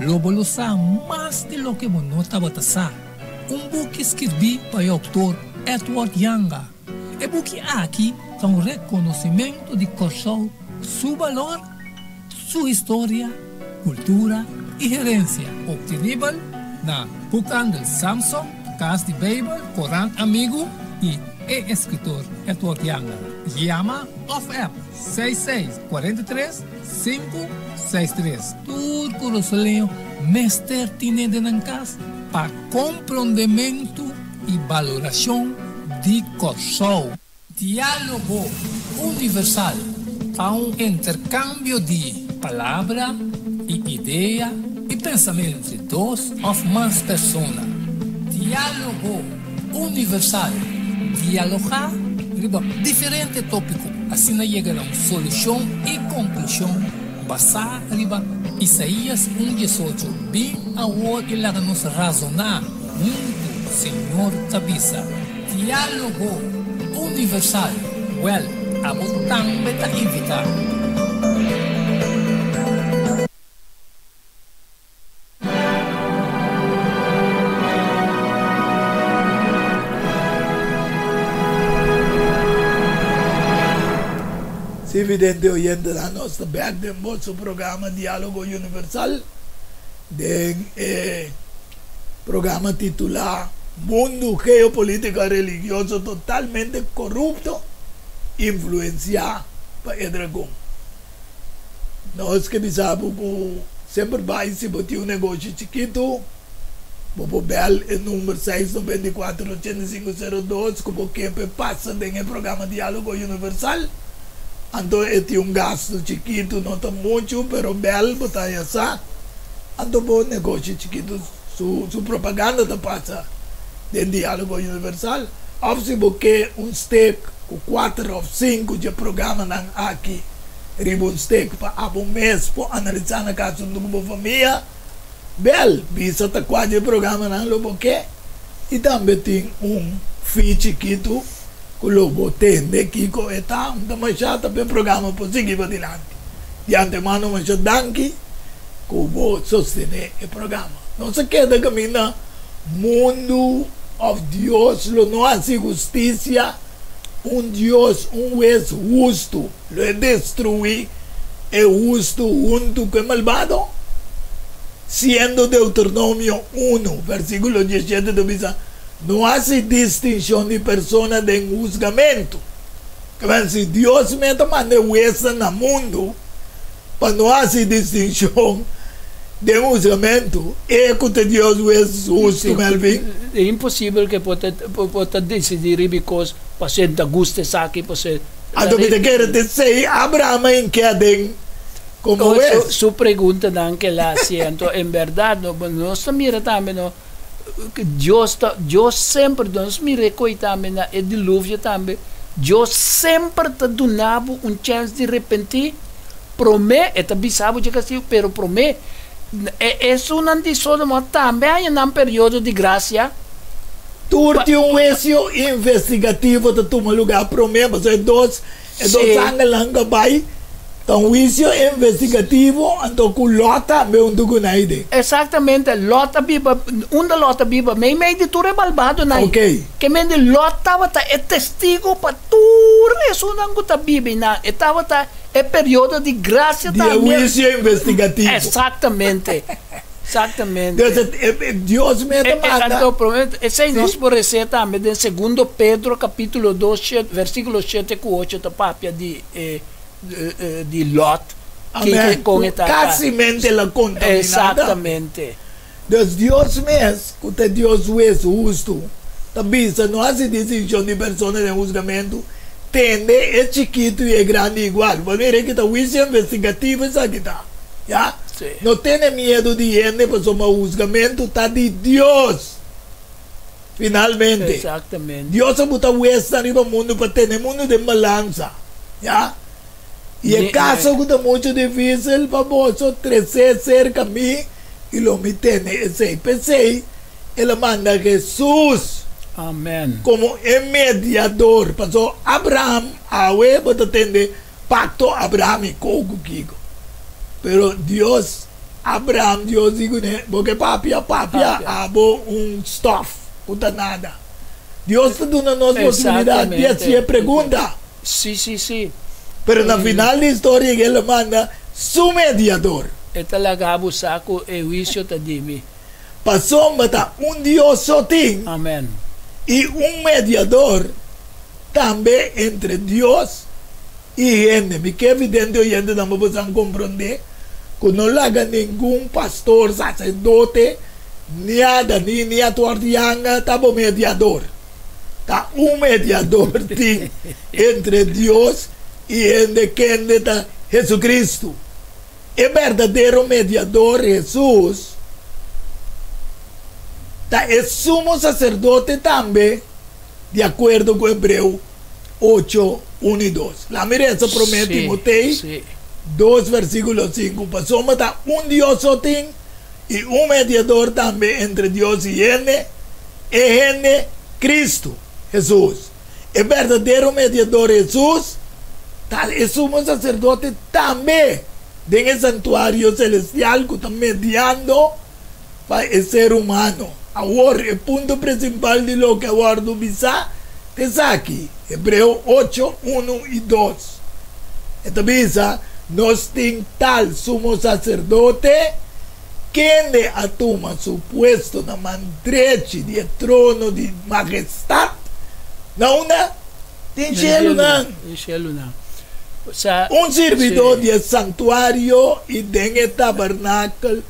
Lo bo lo sa mas di loke bo no tabata sa. Un buki skirbí pa e outor Edward Janga. E buki aki ta un rekonosimentu di Kòrsou su balor, su historia, kultura i herensia. Obtenibel na Boekhandel Samson, Kas di Beibel, Korant Amigu i e eskritor Edward Janga. Yama òf app seis seis kuarenta i tres sinku seis tres. Tur kurasoleño mester tine den nan kas pa komprondementu i balorashon di Kòrsou. Diálogo Universal ta un interkambio di palabra i idea i pensamentu entre dos òf mas persona. Diálogo Universal, dialogá riba diferente tópiko, asina yega na un solushon i konklushon basá riba Isaías un diesocho, Bin awor i laga nos razoná huntu, Señor ta bisa. Diálogo Universal, Wèl, abo tambe ta invitá. Sí, vidente oyentenan, nos ta bèk den boso programa Diálogo Universal den e Programa titulá Mundu Geopolítiko Religioso Totalmente Korupto, Influensiá pa e Dragon. Nos ke bisa bo ku semper bai si bo tin un negoshi chikitu, bo por bèl e number seis noventa i kuater ochenta i sinku sero dos ku bo ke pa e pasa den e programa Diálogo Universal. Anto e tin un gastu chikitu, no ta muchu, pero bèl bo ta haña sa. Anto bo negoshi chikitu su su propaganda ta pasa den Diálogo Universal? Òf si bo ke un stek ku kuater òf sinku dje programanan aki riba un stek pa abo mes por analisá na kas huntu ku bo famia, bèl bisa ta kua dje programanan lo bo ke. I tambe tin un fee chikitu ku lo bo tende kiko e ta. Un ta mashá ta p'e programa por sigui padilanti. Di antemano masha danki. Ku bo sostené e programa. Nos a keda kaminda mundu òf Dios lo no hasi hustisia, un Dios, un hues hustu lo e destruí. E hustu huntu ku e malbado? Siendo Deuteronomio 1, versíkulo 17 ta bisa, No hasi distinshon di persona den husgamentu. Ke men, si Dios mes ta manda e huesnan na mundu pa no hasi distinshon den husgamentu, e ku ta Dios hues hustu, Melvin? E imposibel ku e por ta disidí riba e kos pasobra e ta gusta esaki, pasobra. Anto mi ta kere te sei Abraham a hink'é aden komo hues. Su preguntanan ku el a hasi. Anto en bèrdat nos ta mira tambe no ku Dios ta Dios semper nos mira e koi tambe na e diluvio tambe Dios semper ta duna bo un chèns di repentí. Promé e ta bisa bo dje kastigu, pero promé e esunnan di Sodoma tambe haña nan periodo di grasia. Tur tin un huesio investigativo ta tuma lugá promé, pasobra e dos e dos angelnan ku a bai ta un huisio investigativo, anto ku Lòt tambe huntu ku nan aden. Eksaktamente, Lòt a biba, unda Lòt a biba? Meimei di tur e malbadonan. Ke mende Lòt tabata e testigo pa tur esunnan ku ta biba einan. E tabata. E periodo di gracia Di e huicio investigativo. Exactamente. Exactamente. Entonces, Dios mes ta manda. Anto, prome, esei nos por rece tambe den segundo Pedro capítulo 2, versiculo 7 cu 8 ta papia di di Lot. Amen. Con e ta Casimente la contaminada. Exactamente. Dus Dios mes, cu ta Dios hues hustu, ta bisa no haci distincion di persona den huzgamentu, tende e chikitu y e grandi igual. Bo mira ki ta huicio investigativo esaki ta, ya? No tene miedu di hende pasobra huzgamentu ta di Dios. Finalmente, Dios a buta huesnan riba mundu pa tene mundu den balansa, ya? I e kaso ku ta muchu difísil pa boso, tres'é serka mi i lo mi tene esei. P'esei el a manda Hesus komo e mediador. Pasobra Abraham, awe bo ta tende pakto abrahamiko ku kiko. Pero Dios, Abraham, Dios di kuné, Bo ke papia, papia abo un stòf ku ta nada. Dios ta duna nos posibilidat di hasi e pregunta. Sí, sí, sí. Pero na final di historia el a manda su mediador. E ta laga bo sa ku e huisio ta di mi. Pasobra ta un Dios so tin. Amen. I un mediador tambe entre Dios i hende. Mi ke evidente oyentenan pa boso komprondé ku no laga ningun pastor, saserdote, niada ni ni atuardianga ta bo mediador. Ta un mediador tin entre Dios i hende, kende ta Jesucristo. E berdadero mediador, Hesus, ta e sumo saserdote tambe, di akuerdo ku Hebreo 8, 1 i 2. Laat mi resa promé Timotei 2, versíkulo 5, Pasobra ta un Dios so tin, i un mediador tambe entre Dios i hende, e hende Cristo Hesus. E berdadero mediador Hesus ta e sumo saserdote tambe den e santuario selestial ku ta mediando pa e ser humano. Awor, e punto prinsipal di loke a wòrdu bisá ta esaki, Hebreo 8, 1 i 2. E ta bisa, Nos tin tal sumo saserdote, kende a tuma su puesto na man drechi di e trono di magestat, na unda? Den shelunan. Un sirbidó di e santuario i den e tabernakel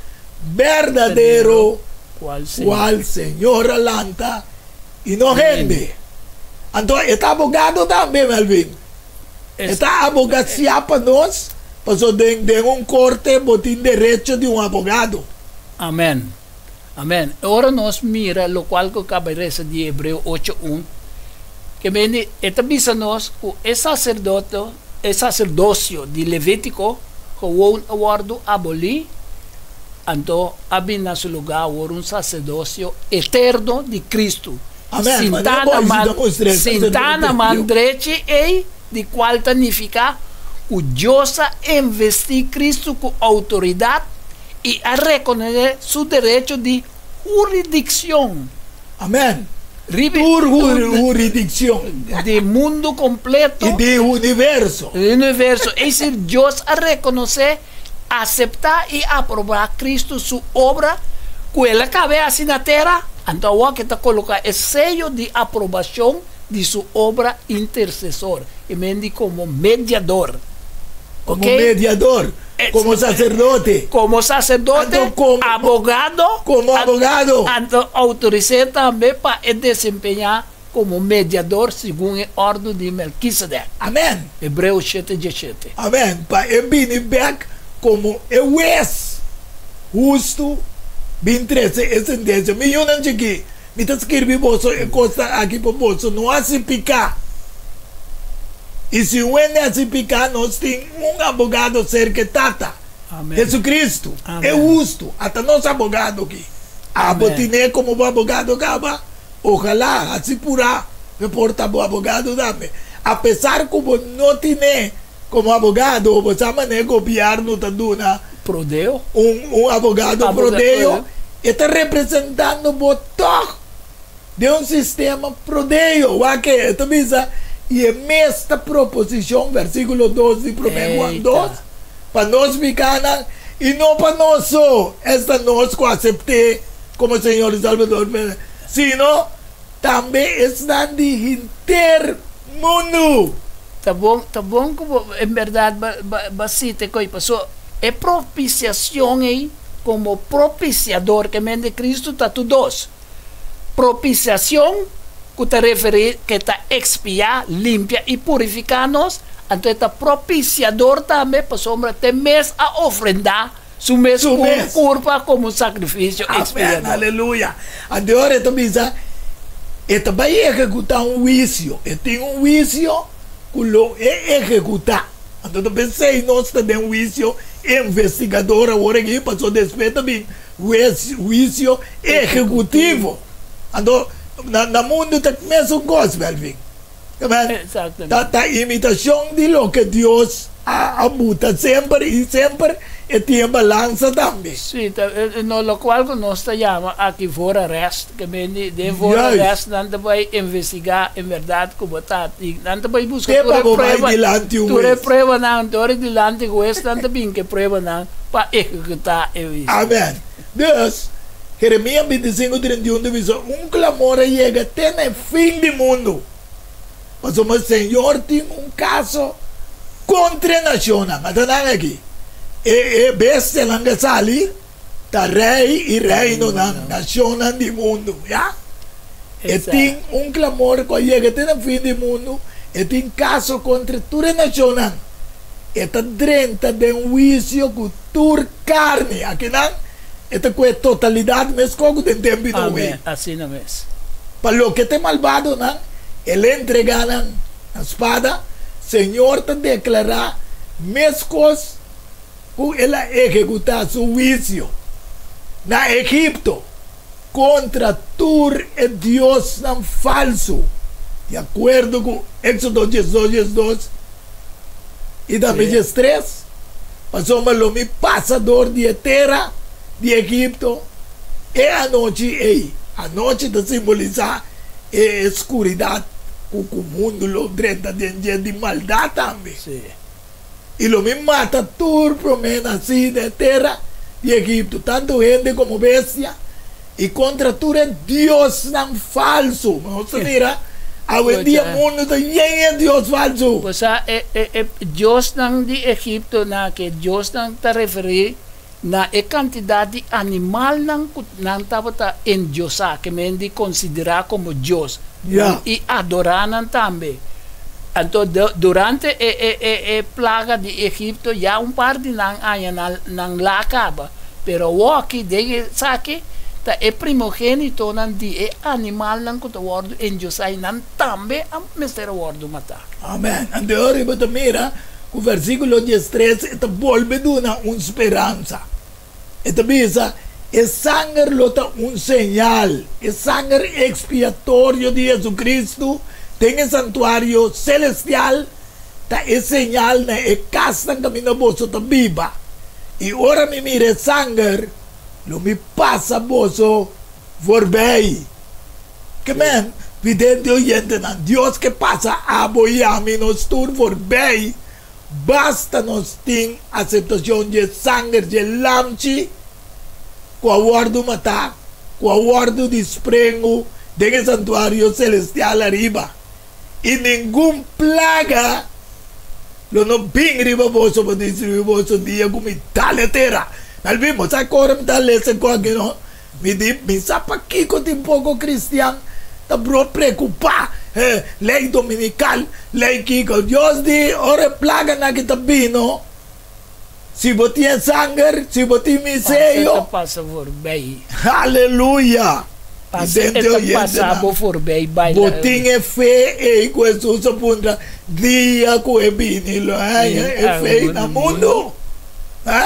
berdadero, kual Señor a lanta, i no hende. Anto e ta abogado tambe, Melvin. E ta abogasiá pa nos, pasobra den den un korte bo tin derecho di un abogado. Amen. Amen. E ora nos mira lokual ku kaba resa di Hebreo 8 un, ke mende e ta bisa nos ku e saserdote, e saserdosio di Levítiko gewoon a wòrdu abolí, anto a bin na su lugá awor un saserdosio eterno di Kristu. Amen. Sintá na man, sintá na man drechi ei, di kual ta nifiká ku Dios a envestí Kristu ku outoridat i a rekonosé su derecho di huridikshon. Amen. Riba Tur hurisdiccion. Di mundo completo. Y di universo. Di universo. Es decir, Dios a reconoce, acepta y aproba Cristo su obra cu el a caba haci na tera, anto awor cu ta coloca e seyo di aprobacion di su obra intercesor, e mendi como mediador. Como mediador, como sacerdote. Como sacerdote, Anto como, abogado. Como abogado. Anto autoris'é tambe pa e desempeñá como mediador segun e òrdu di Melkisedek. Amèn. Hebreo shete dieshete. Amèn. Pa e bini bèk como e hues hustu bin trese e sentensia. Mi yunan chikí, mi ta skirbi boso e kosnan aki pa boso no hasi piká. I si un hende hasi piká, nos tin un abogado serka e Tata, Jesucristo, e hustu. Ata nos abogado aki. Abo tin'é komo bo abogado kaba? Ohalá hasi purá p'e por ta bo abogado tambe. Apesar ku bo no tin'é komo abogado, bo sa manera gobièrnu ta duna un abogado prodeo, e ta representando bo tòg. Den un sistema prodeo, wak e ta bisa, i e mes ta proposishon, versíkulo dos di Promé Juan dos, pa nos pikánan, i no pa nos so, esta nos ku asept'é komo Señor i Salbador, sino tambe esnan di henter mundu. Ta bon, ta bon ku bo en bèrdat ba sita e koi, pasobra e propisiashon ei komo propisiador, ke men di Kristu ta tur dos. Propiciacion, cu ta referi cu e ta expia, limpia y purifica nos, anto e ta propiciador tambe pasobra te mes a ofrenda su mes curpa como un sacrificio expiador. Amen, aleluya. Anto ora e ta bisa, e ta bay ehecuta un huicio, e tin un huicio cu lo e ehecuta. Anto ta pesey nos ta den huicio investigador awor aki, pasobra despues ta bin huisio ehekutivo. Anto na mundu ta mesun kos, Melvin. Ta imitashon di loke Dios a buta semper i semper e tin e balansa tambe. Sí, no lokual ku nos ta yama aki voorarrest, ke men di den voorarrest nan ta bai investigá en bèrdat ku bo ta tin, nan ta bai buska tur e prueba, tur e pruebanan, anto ora dilanti hues nan ta bin ku e pruebanan. Pa ehekutá e huisio. Amen. Dus, Jeremias 25, 31 ta bisa, Un klamor a yega te na e fin di mundu, pasobra Señor tin un kaso kontra e nashonnan. Ata nan aki, e e bestianan ku a sali ta rei i reinonan, nashonnan di mundu. Ya. E tin un klamor ku a yega te na fin di mundu, e tin kaso kontra tur e nashonnan. E ta drenta den huisio ku tur karni. Akinan e ta ku e totalidat meskos ku den tempu di Noe. Asina mes. Pa loke ta e malbadonan, el a entregá nan na spada. Señor ta deklará meskos ku el a ehekutá su huisio na Egipto kontra tur e diosnan falsu, di akuerdo ku Éksodo diesdos diesdos. I tambe 13, Pasobra lo mi pasa dor di e tera di Egipto e anochi ei. Anochi ta simbolisá e skuridat ku ku mundu lo drenta den dje di maldat tambe. I lo mi mata tur promé nasí den e tera di Egipto, tantu hende komo bestia. I kontra tur e diosnan falsu. Nos ta mira awendia mundu ta yen e dios falsu. Bo sa e e diosnan di Egipto na ke diosnan ta referí na e kantidat di animalnan ku nan tabata endiosá, ke men di konsiderá komo dios, i adorá nan tambe. Anto durante e e e e plaga di Egipto ya un par di nan aña nan nan la kaba. Pero awoki den esaki ta e primogenitonan di e animalnan ku ta wòrdu endiosá i nan tambe a mester a wòrdu matá. Amèn. Anto e ora bo ta mira ku versíkulo diestres e ta bolbe duna un speransa. E ta bisa, E sanger lo ta un señal, e sanger ekspiatorio di Jesucristo den e santuario selestial ta e señal na e kasnan kaminda boso ta biba. I ora mi mira e sanger, lo mi pasa boso voorbij. Ke men, vidente oyentenan, Dios ke pasa abo i ami nos tur voorbij, basta nos tin aseptashon dje sanger dje Lamchi ku a wòrdu matá, ku a wòrdu di sprengu den e santuario selestial ariba, i ningun plaga lo no bin riba boso pa destruí boso dia ku mi dal e tera. Melvin, bo sa kor mi ta lesa ku aki no? Mi di, Mi sa pakiko tin poko kristian ta bro preokupá, he, lei dominikal, lei kiko. Dios di, ora e plaganan aki ta bino, si bo tin e sanger, si bo tin mi Pasa seyo. ta pasa voorbij. Aleluya! Pasa e Vidente ta pasa oyentenan, bo voorbij bo baila. tin e fe ei ku Hesus a puntra dia ku e bini lo haña Tin e fe algu na na mundu? mundu. He?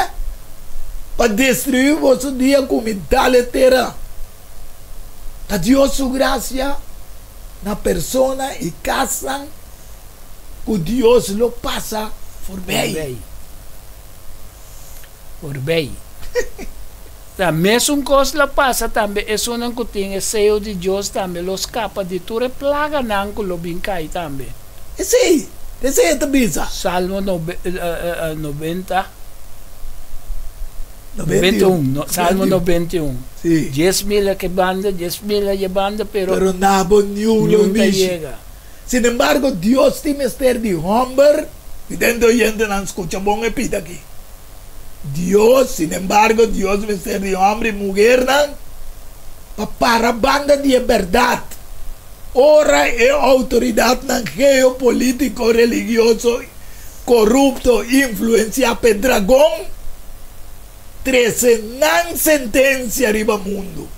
Pa destruí boso dia ku mi dal e tera. Ta Dios su grasia na persona i kasnan ku Dios lo pasa forbei. Forbei. Forbei. Ta mesun kos lo pasa tambe esunnan ku tin e seyo di Dios tambe lo skapa di tur e plaganan ku lo bin kai tambe. Esei, esei e ta bisa. Salmo 90, 91, Salmo 91. Si. 10,000 ke banda, 10,000 ye banda, pero. Pero na bo niun lo Niun ta mishi. yega. Sin embargo, Dios tin mester di homber, i den di oyentenan skucha bon e pita aki. Dios, sin embargo, Dios mester di homber i muhernan pa para banda di e bèrdat. Ora e outoridatnan geopolítiko religioso korupto influensiá p'e dragon, trese nan sentensia riba mundu.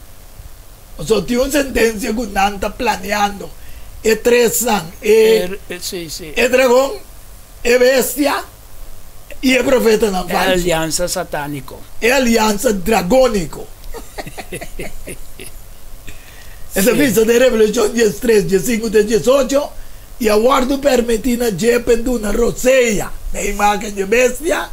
Pasobra tin un sentensia ku nan ta planeando, e tresnan, e e dragon, e bestia i e profetanan E falsu. aliansa satániko. E aliansa dragóniko. E ta bisa den Revelashon 13, 15 te 18, I a wòrdu permití na dje pa e duna rosea na e imágen dje bestia.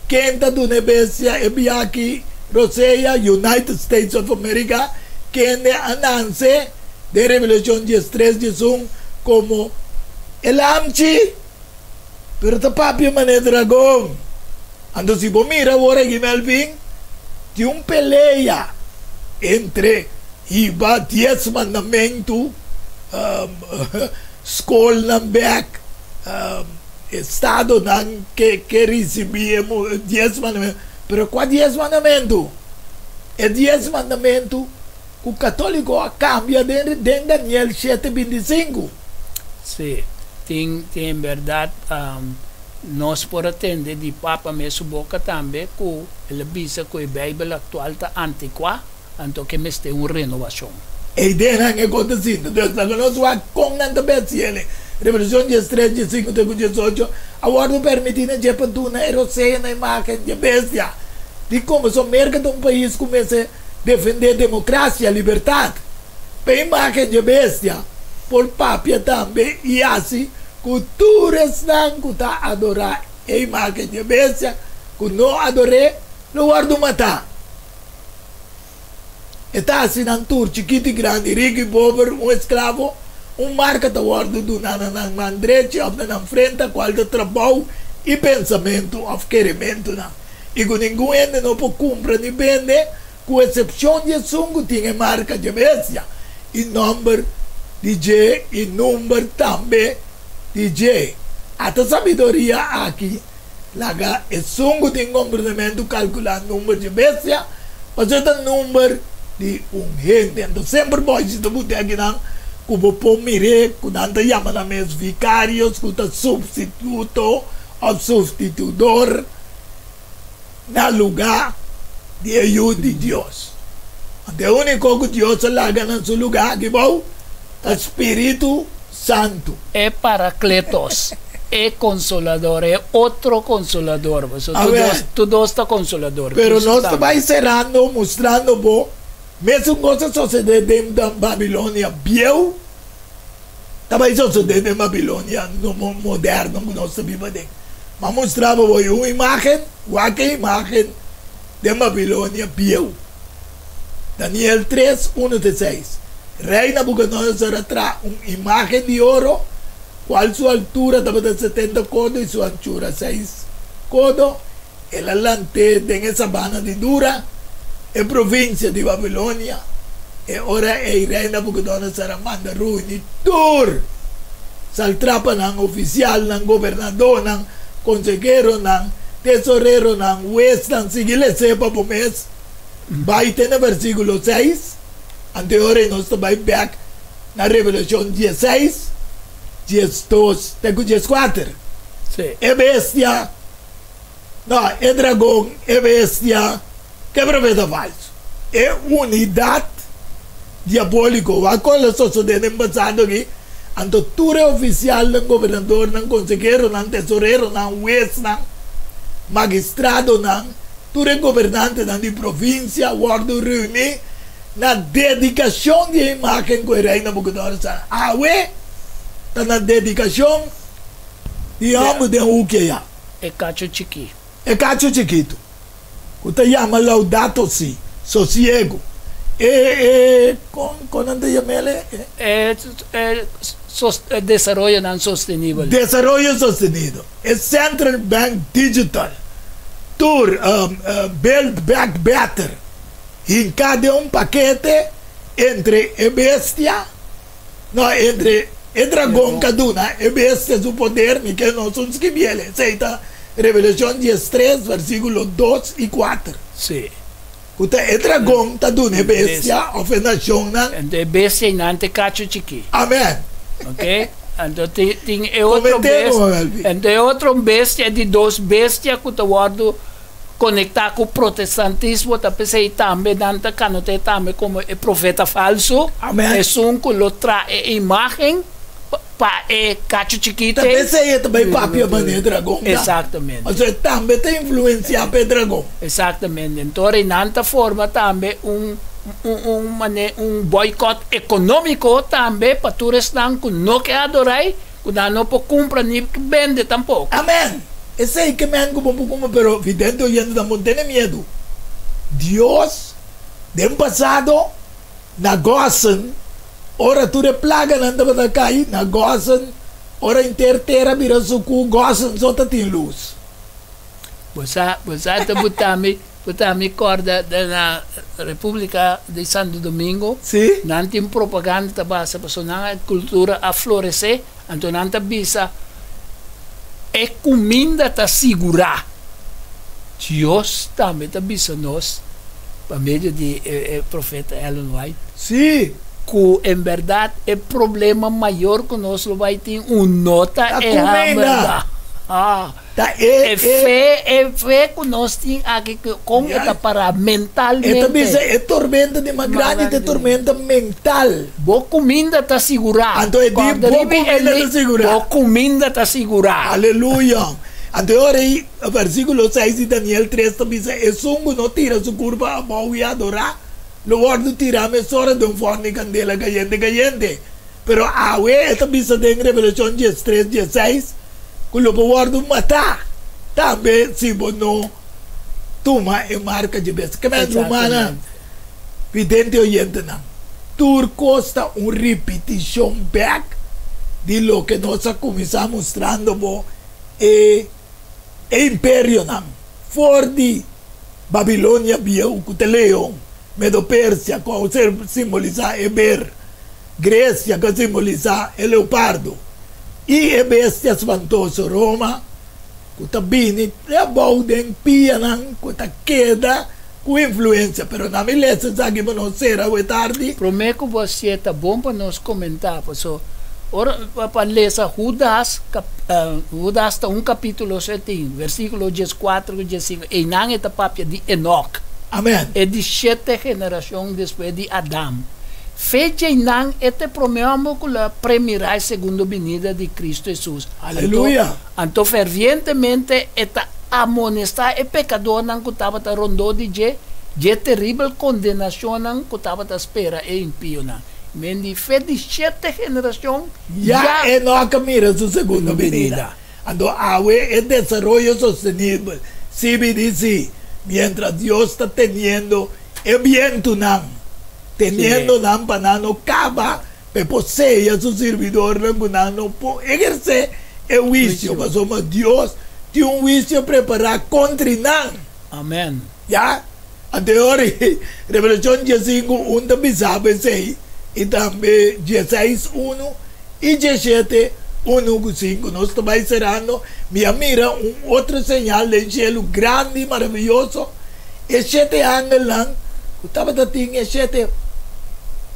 Ken ta duna e bestia e biaha rosea? United States of America, kende a nanse den Revelashon 13, 11 komo e lamchi, pero ta papia manera dragon. Anto si bo mira awor aki, Melvin, tin un pelea entre hiba Dies Mandamentu, skolnan bek, estadonan ke ke risibí e Dies Mandamentu. Pero kua Dies Mandamentu? E Dies Mandamentu ku katoliko a kambia den den Daniel shete 25. Sí, tin tin en bèrdat nos por a tende di Papa mes su boka tambe ku el a bisa ku e Beibel aktual ta antikuá. Anto ke mester un renovashon. E ideanan e kon ta sinta. Dus laga nos wak kon nan ta besi ele. Revelashon 13, 15 te ku 18 a wòrdu permití na dje pa duna e rosea na imágen dje bestia. Dikon? Pasobra Merka ta un pais ku mester defendé demokrasia, libertat. Pa e imágen dje bestia por papia tambe i hasi ku tur esnan ku ta adorá e imágen dje bestia ku no ador'é lo wòrdu matá. E ta hasi nan tur, chikit i grandi, riku i pober, un esklavo. Un marka ta wòrdu duná na nan man drechi òf na nan frenta, kual ta trabou i pensamentu òf kerementunan, i ku ningun hende no por kumpra ni bende, ku esepshon di esun ku tin e marka dje bestia, i nòmber di dje i number tambe di dje. Ata sabiduria aki. Laga esun ku tin komprendementu kalkulá number dje bestia, pasobra e ta number di un hende. Anto semper boisi ta buti akinan ku bo por mir'é ku nan ta yama nan mes vikarios ku ta supstituto òf sustitudor na lugá di e Yu di Dios. Anto e úniko ku Dios a laga na su lugá aki bou ta Spiritu Santu. E Parakletos, e Konsolador, e otro Konsolador. Pasobra A tur ver. dos, tur dos ta Konsolador, Pero Kristu nos ta tambe. bai serando mustrando bo mesun kos a sosodé den Babilonia bieu, ta bai sosodé den Babilonia moderno ku nos ta biba den. M'a mustra bo hoy un imágen, wak e imágen den Babilonia bieu. Daniel 3, 1 te 6. Rei Nabucodonosor a traha un imágen di oro, kual su altura tabata 70 kodo i su anchura 6 kodo. El a lant'é den e sabana di Dura, e provinsia di Babilonia. E ora ei rei Nabucodonosor a manda reuní tur satrapanan, ofisialnan, gobernadornan, konseheronan, tesoreronan, huesnan. Sigui lesa pa bo mes. Bai te na versíkulo 6. Anto ora nos ta bai bèk na Revelashon 16, 12 te ku 14. E bestia, no, e dragon, e bestia, ku e profeta falsu. E unidat diabóliko. Wak kon a sosodé den pasado aki? Anto tur e ofisialnan, gobernadornan, konseheronan, tesoreronan, huesnan, magistradonan, tur e gobernantenan di provinsia wòrdu reuní na dedikashon di e imágen ku e rei Nabukodonosor. Awe ta na dedikashon di hòmber den huki ya. E kacho chikí. E kacho chikitu ku ta yama Laudato Si, sosiegu. E kon nan ta yam'é? E desaroyonan sostenibel. Desaroyo sostenido. E Central Bank Digital. Tur Build Back Better. Hinká den un pakete entre e bestia, no, entre e dragon ku a duna e bestia su poder, mi ke nos un skibié. Esei ta Revelashon 13, versíkulo 2 i 4. Ku ta e dragon ta duna e bestia òf e nashonnan. Anto e bestia ei ta kacho chikí. Amèn. Ok? Anto tin e otro bestia. Anto e otro bestia, di dos bestia ku ta wòrdu konektá ku protestantismo, ta p'esei tambe nan ta konosé tambe komo e profeta falsu. Amèn. Esun ku lo traha e imágen pa e kacho chikitu. Ta p'esei tambe papia manera dragon. Eksaktamente. Osea, tambe ta influensiá pa dragon. Eksaktamente. Anto, nan ta forma tambe un boikòt ekonómiko tambe pa tur esnan ku no ke adorá, ku nan no por kumpra ni bende tampoko. Amèn. Esei ke men ku bo por, pero vidente oyente no tene miedu. Dios, den pasado, na Gosen, ora tur e plaganan tabata kai, na Gosen, ora henter tera bira sukú, Gosen so tatin lus. Bo ta mi kòrda na Repúblika di Santo Domingo. Nan tin propaganda ta basa paso nan kultura a floresé, anto nan ta bisa e kuminda ta sigurá. Dios tambe ta bisa nos pa medio di profeta Ellen White ku en berdat e problema mayor ku nos lo bai tin un no ta Ta e kuminda. Hamber. Ah. Ta e E fe ku nos tin aki kon ta para E ta mentalmente. Bisa e tormenta di mas grandi, e tormenta mental. Bo kuminda ta sigurá. Anto e di bo kuminda ta sigurá. Bo kuminda ta sigurá. Aleluya. Anto ora ei, versíkulo 6 di Daniel 3 ta bisa esun ku no tira su kurpa abou i adorá, lo wòrdu tirá mesora den fòrnu di kandela kayente kayente. Pero awe e ta bisa den Revelashon 13, 16 ku lo por wòrdu matá tambe si bo no tuma e marka di bestia. Ke men rumannan, vidente oyentenan, tur kos ta un ripitishon bèk di loke nos a kuminsá mustrando bo e imperionan for di Babilonia bieu ku ta leon, Medo Persia ku simbolisá e ber, Gresia ku simbolisá e leopardo i e bestia spantoso Roma ku ta bini abou den pianan ku ta keda ku influensia. Pero na mi lesa esaki pa nos sera awe tardi. Promé ku bo ta bon pa nos komentá, so ora pa lesa Judas, Judas ta un kapítulo 7, versíkulo 14 i 15, i nan e ta papia di Enoch. Amèn. E di shete generashon despues di Adam. Fecha nan e ta promé ku el a premirá e segundo binida di Kristu Hesus. Aleluya. Anto fervientemente e ta amonestá e pekadónan ku tabata rondó di dje teribel kondenashonnan ku tabata spera e impionan. Men di fe di shete generashon. Ya Enoch mira su segundo binida. Anto awe e desaroyo sostenibel, CBDC, mientras Dios ta teniendo e bientunan. Teniendo nan pa nan no kaba, pa e por seya su sirbidornan ku nan no por ehersé e huisio, pasobra Dios tin un huisio prepará kontri nan. Amèn. Ya? Anto e ora ei, Revelashon diesinku un ta bisa bo esei, i tambe dieseis unu i dieshete unu ku sinku. Nos ta bai serando. Mi a mira un otro señal den shelu grandi i maraviyoso, e shete angelnan ku tabata tin e shete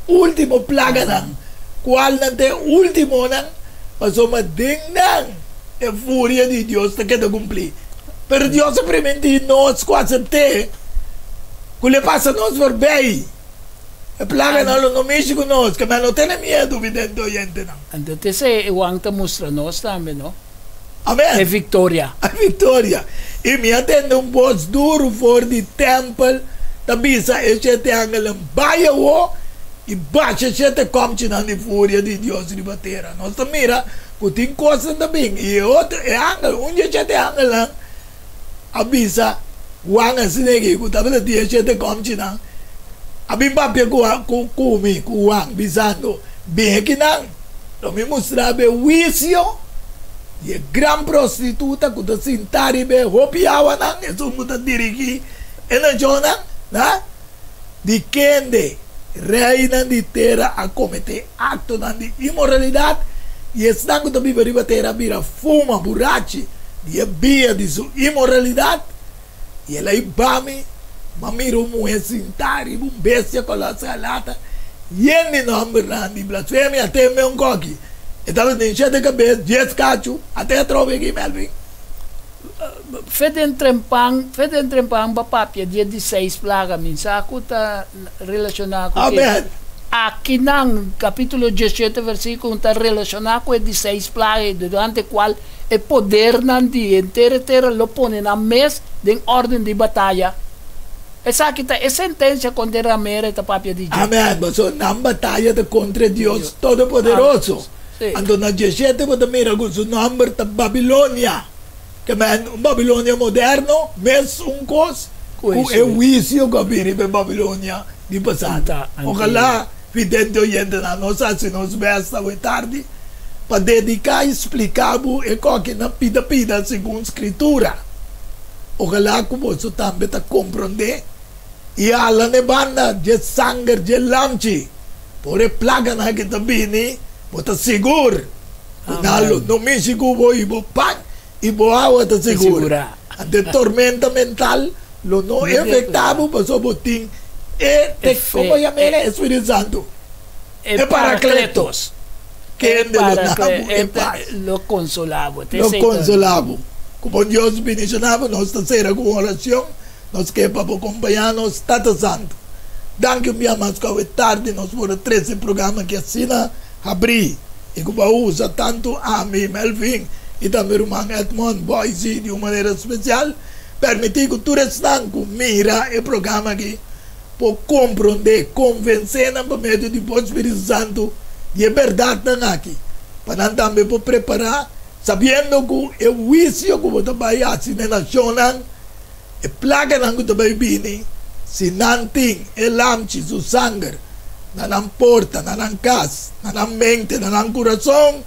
último plaganan, kualnan ta e últimonan, pasobra den nan e furia di Dios ta keda kumplí. Pero Dios a primintí nos ku asept'é ku lo e pasa nos forbei. E plaganan lo no mishi ku nos, ke men no tene miedu, vidente oyentenan. Anto ta esei Juan ta mustra nos tambe, no? Amen. E victoria. E victoria. I mi a tende un bos duru for di tempel ta bisa e shete angelnan, Bai awo i basha e shete kòmchinan di furia di Dios riba tera. Nos ta mira ku tin kosnan ta bin. I e otro, e angel, un di e shete angelnan a bisa Juan asina aki ku tabata tin e shete kòmchinan, a bin papia ku ku mi, ku Juan, bisando, Bin akinan, lo mi mustra bo e huisio di e gran prostituta ku ta sintá riba e hopi awanan, esun ku ta dirigí e nashonnan, na di kende reinan di tera a kometé aktonan di inmoralidat, i esnan ku ta biba riba tera a bira fuma burachi di e bia di su inmoralidat. I el a hiba mi, mi a mira un muhé sintá riba un bestia koló skarlata, yen di nòmbernan di blasfemia. Teme un koki, e tabatin shete kabes, dies kachu, ate atrobe aki, Melvin. Fe den trempan, fe den trempan ba papia di e di seis plaga, mi sa ku ta relashoná ku ke. Amen. Akinan, kapítulo diesshete versíkulo un ta relashoná ku e di seis plaga ei, durante kual e podernan di henter e tera lo pone nan mes den órden di bataya. Esaki ta e sentensia kontra e ramera e ta papia di dje. Amen. Pasobra nan bataya ta kontra e Dios Todopoderoso. Anto na diesshete bo ta mira ku su nòmber ta Babilonia. Ke men un Babilonia moderno mes un kos ku e huisio ku a bini pa e Babilonia di pasado. Ojalá vidente oyentenan nos hasi nos bèst awe tardi pa dediká i splika bo e kokinan pida pida segun Skritura. Ojalá ku boso tambe ta komprondé i hala n'e banda dje sanger dje lamchi. Por e plaganan ki ta bini, bo ta sigur ku nan lo no mishi ku bo i bo pan i bo awa ta sigur. Anto e tormenta mental lo no efektá bo pasobra bo tin e, komo yama e Spiritu Santu? E Parakletos. Kende lo na bo e pas. Lo konsolá bo. Lo konsolá bo. Ku bon Dios bendishoná bo. Nos ta sera ku un orashon. Nos ke pa bo kompañá nos, Tata Santu. Danki un bia mas ku awe tardi nos por a trese e programa aki asina habrí i ku bo a usa tantu ami, Melvin, i tambe ruman Edmond Boise di un manera spesial. Permití ku tur esnan ku mira e programa aki por komprondé, konvensé nan pa medio di bo Spiritu Santu di e bèrdatnan aki, pa nan tambe por prepará, sabiendo ku e huisio ku bo ta bai hasi na e nashonnan, E plaganan ku ta bai bini, si nan tin e lamchi su sanger na nan porta, na nan kas, na nan mente, na nan kurason,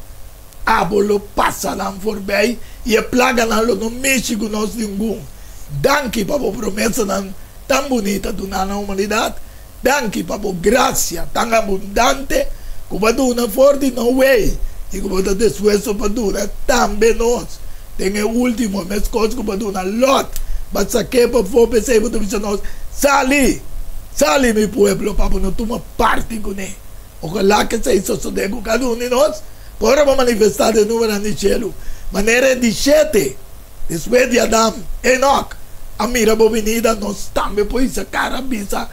abo lo pasa nan forbei i e plaganan lo no mishi ku nos ningun. Danki pa bo promesanan tan bunita duná na humanidat. Danki pa bo grasia tan abundante ku bo a duna for di no wei i ku bo ta dispuesto pa duna tambe nos den e ultimo, meskos ku bo a duna Lot pa sak'é pafó. P'esei bo ta bisa nos, Sali! Sali, mi pueblo, pa bo no tuma parti kuné. Ojalá ku esei sosodé ku kada un di nos por ora bo manifestá den nubenan di shelu, manera e di shete. Despues di Adam, Enok a mira bo binida, nos tambe por hisa kara bisa,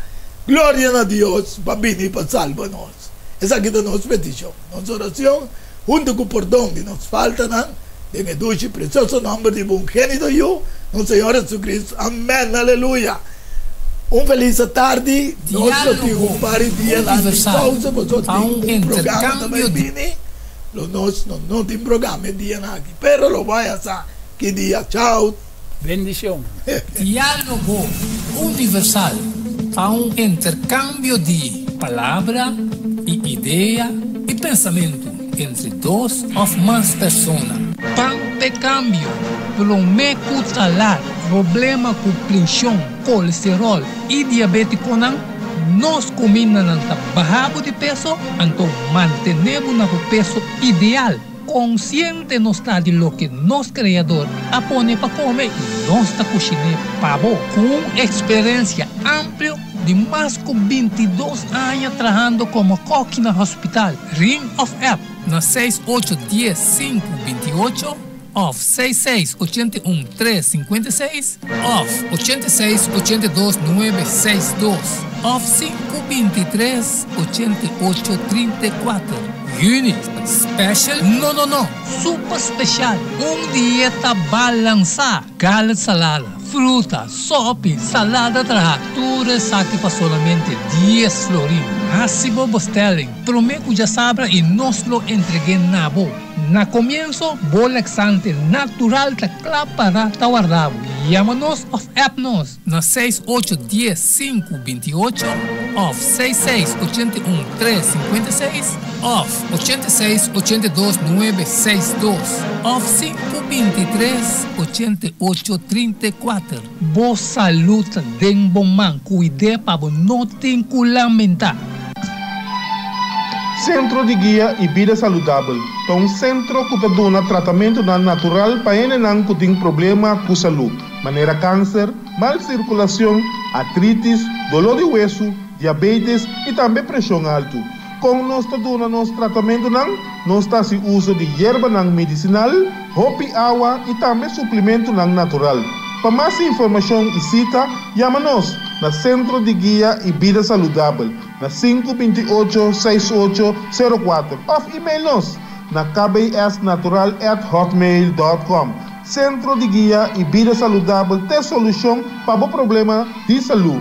Gloria na Dios pa bini pa salba nos. Esaki ta nos petishon, nos oracion, hunto cu pordon di nos faltanan, den e dushi i precioso nomber di bo ungenito Yu, nos Señor Jesucristo. Amen. Aleluya. Un feliz atardi. Nos lo tin un par di dianan di pausa, pasobra tin un programa ta bay bini. Lo nos no no tin programa e dianan aki. Pero lo bai a sa ki dia. Chao. Bendicion. Dialogo Universal ta un intercambio di. palabra i idea i pensamentu entre dos òf mas persona. Pan p'e kambio, promé ku ta lat. Problema ku prenshon, kolesteròl i diabétikonan, nos kumindanan ta baha bo di peso, anto mantené bo na bo peso ideal. Konsiente nos ta di loke nos Kreador a pone pa kome i nos ta kushiné pa bo. Ku un eksperensia amplio di mas ku bintidos aña trahando komo kòki na hospital, ring òf app na seis ocho dies sinku binti ocho òf seis seis ochenta i un tres sinkuenta i seis òf ochenta i seis ochenta i dos nuebe seis dos òf sinku bintitres ochenta i ocho trinta i kuater. Juni, special? No, no, no! Super special! Un dieta balansá! Garlic salada, fruta, sopi, salada traha, tur esaki pa solamente dies florin. Hasi bo bestelling promé ku djasabra i nos lo entreg'é na bo. Na komienso, bo laxante natural ta kla para ta warda bo. Yama nos òf app nos na seis ocho dies sinku binti ocho òf seis seis ochenta i un tres sinkuenta i seis òf ochenta i seis ochenta i dos nuebe seis dos òf sinku bintitres ochenta i ocho trinta i kuater. Bo salú ta den bo man, kuid'é pa bo no tin ku lamentá. Sentro di Guia i Bida Saludabel ta un sentro ku ta duna tratamentunan natural pa hendenan ku tin problema ku salú, manera kanser, mal sirkulashon, artritis, doló di wesu, diabetes i tambe preshon altu. Kon nos ta duna nos tratamentunan? Nos ta hasi uso di yerbanan medisinal, hopi awa i tambe suplementunan natural. Pa mas informashon i sita, yama nos na Sentro di Guia i Bida Saludabel na sinku binti ocho seis ocho sero kuater òf email nos na kbsnatural@hotmail.com. Sentro di Guia i Bida Saludabel t'e solushon pa bo problema di salú.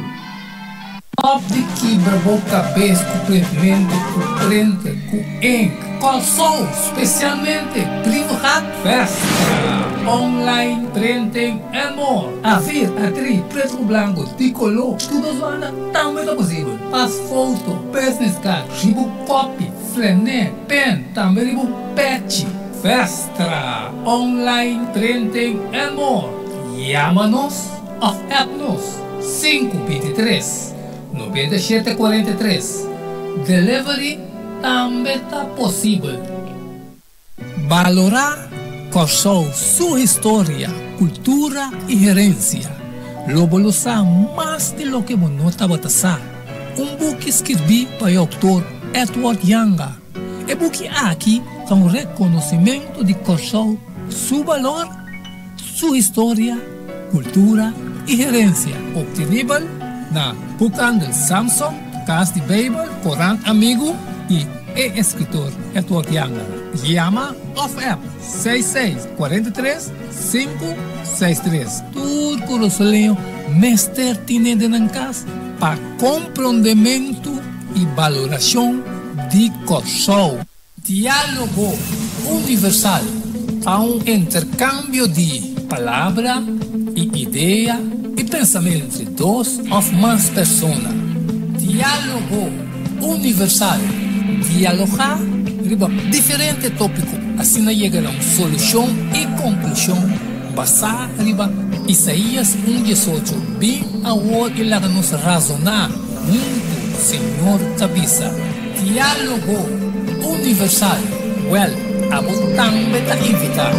Stop di kibra bo kabes ku printmentu, ku printer, ku ink. Kòrsou, spesialmente Brievengat Festa! Online printing and more. A vier, A drie, pretu ku blanku, di koló, tur dos banda tambe ta posibel. Pas foto, business card, riba kopi, flené, pen, tambe riba un pechi. Vestra! Online printing and more. Yama nos òf app nos sinku bintitres, noventa i shete kuarenta i tres. Delivery tambe ta posibel. Balorá Kòrsou su historia, kultura i herensia. Lo bo lo sa mas di loke bo no tabata sa. Un buki skirbí pa e outor Edward Janga. E buki aki ta un rekonosimentu di Kòrsou su balor, su historia, kultura i herensia. Optenibel na Boekhandel Samson, Kas di Beibel, Korant Amigu i e eskritor Edward Janga. Yama òf app seis seis kuarenta i tres sinku seis tres. Tur kurasoleño mester tine den nan kas pa komprondementu i balorashon di Kòrsou. Diálogo Universal ta un interkambio di palabra i idea i pensamentu entre dos òf mas persona. Diálogo Universal, dialogá riba diferente tópiko, asina yega na un solushon i konklushon basá riba Isaías un diesocho, Bin awor i laga nos razoná huntu, Señor ta bisa. Diálogo Universal, Wèl, abo tambe ta invitá.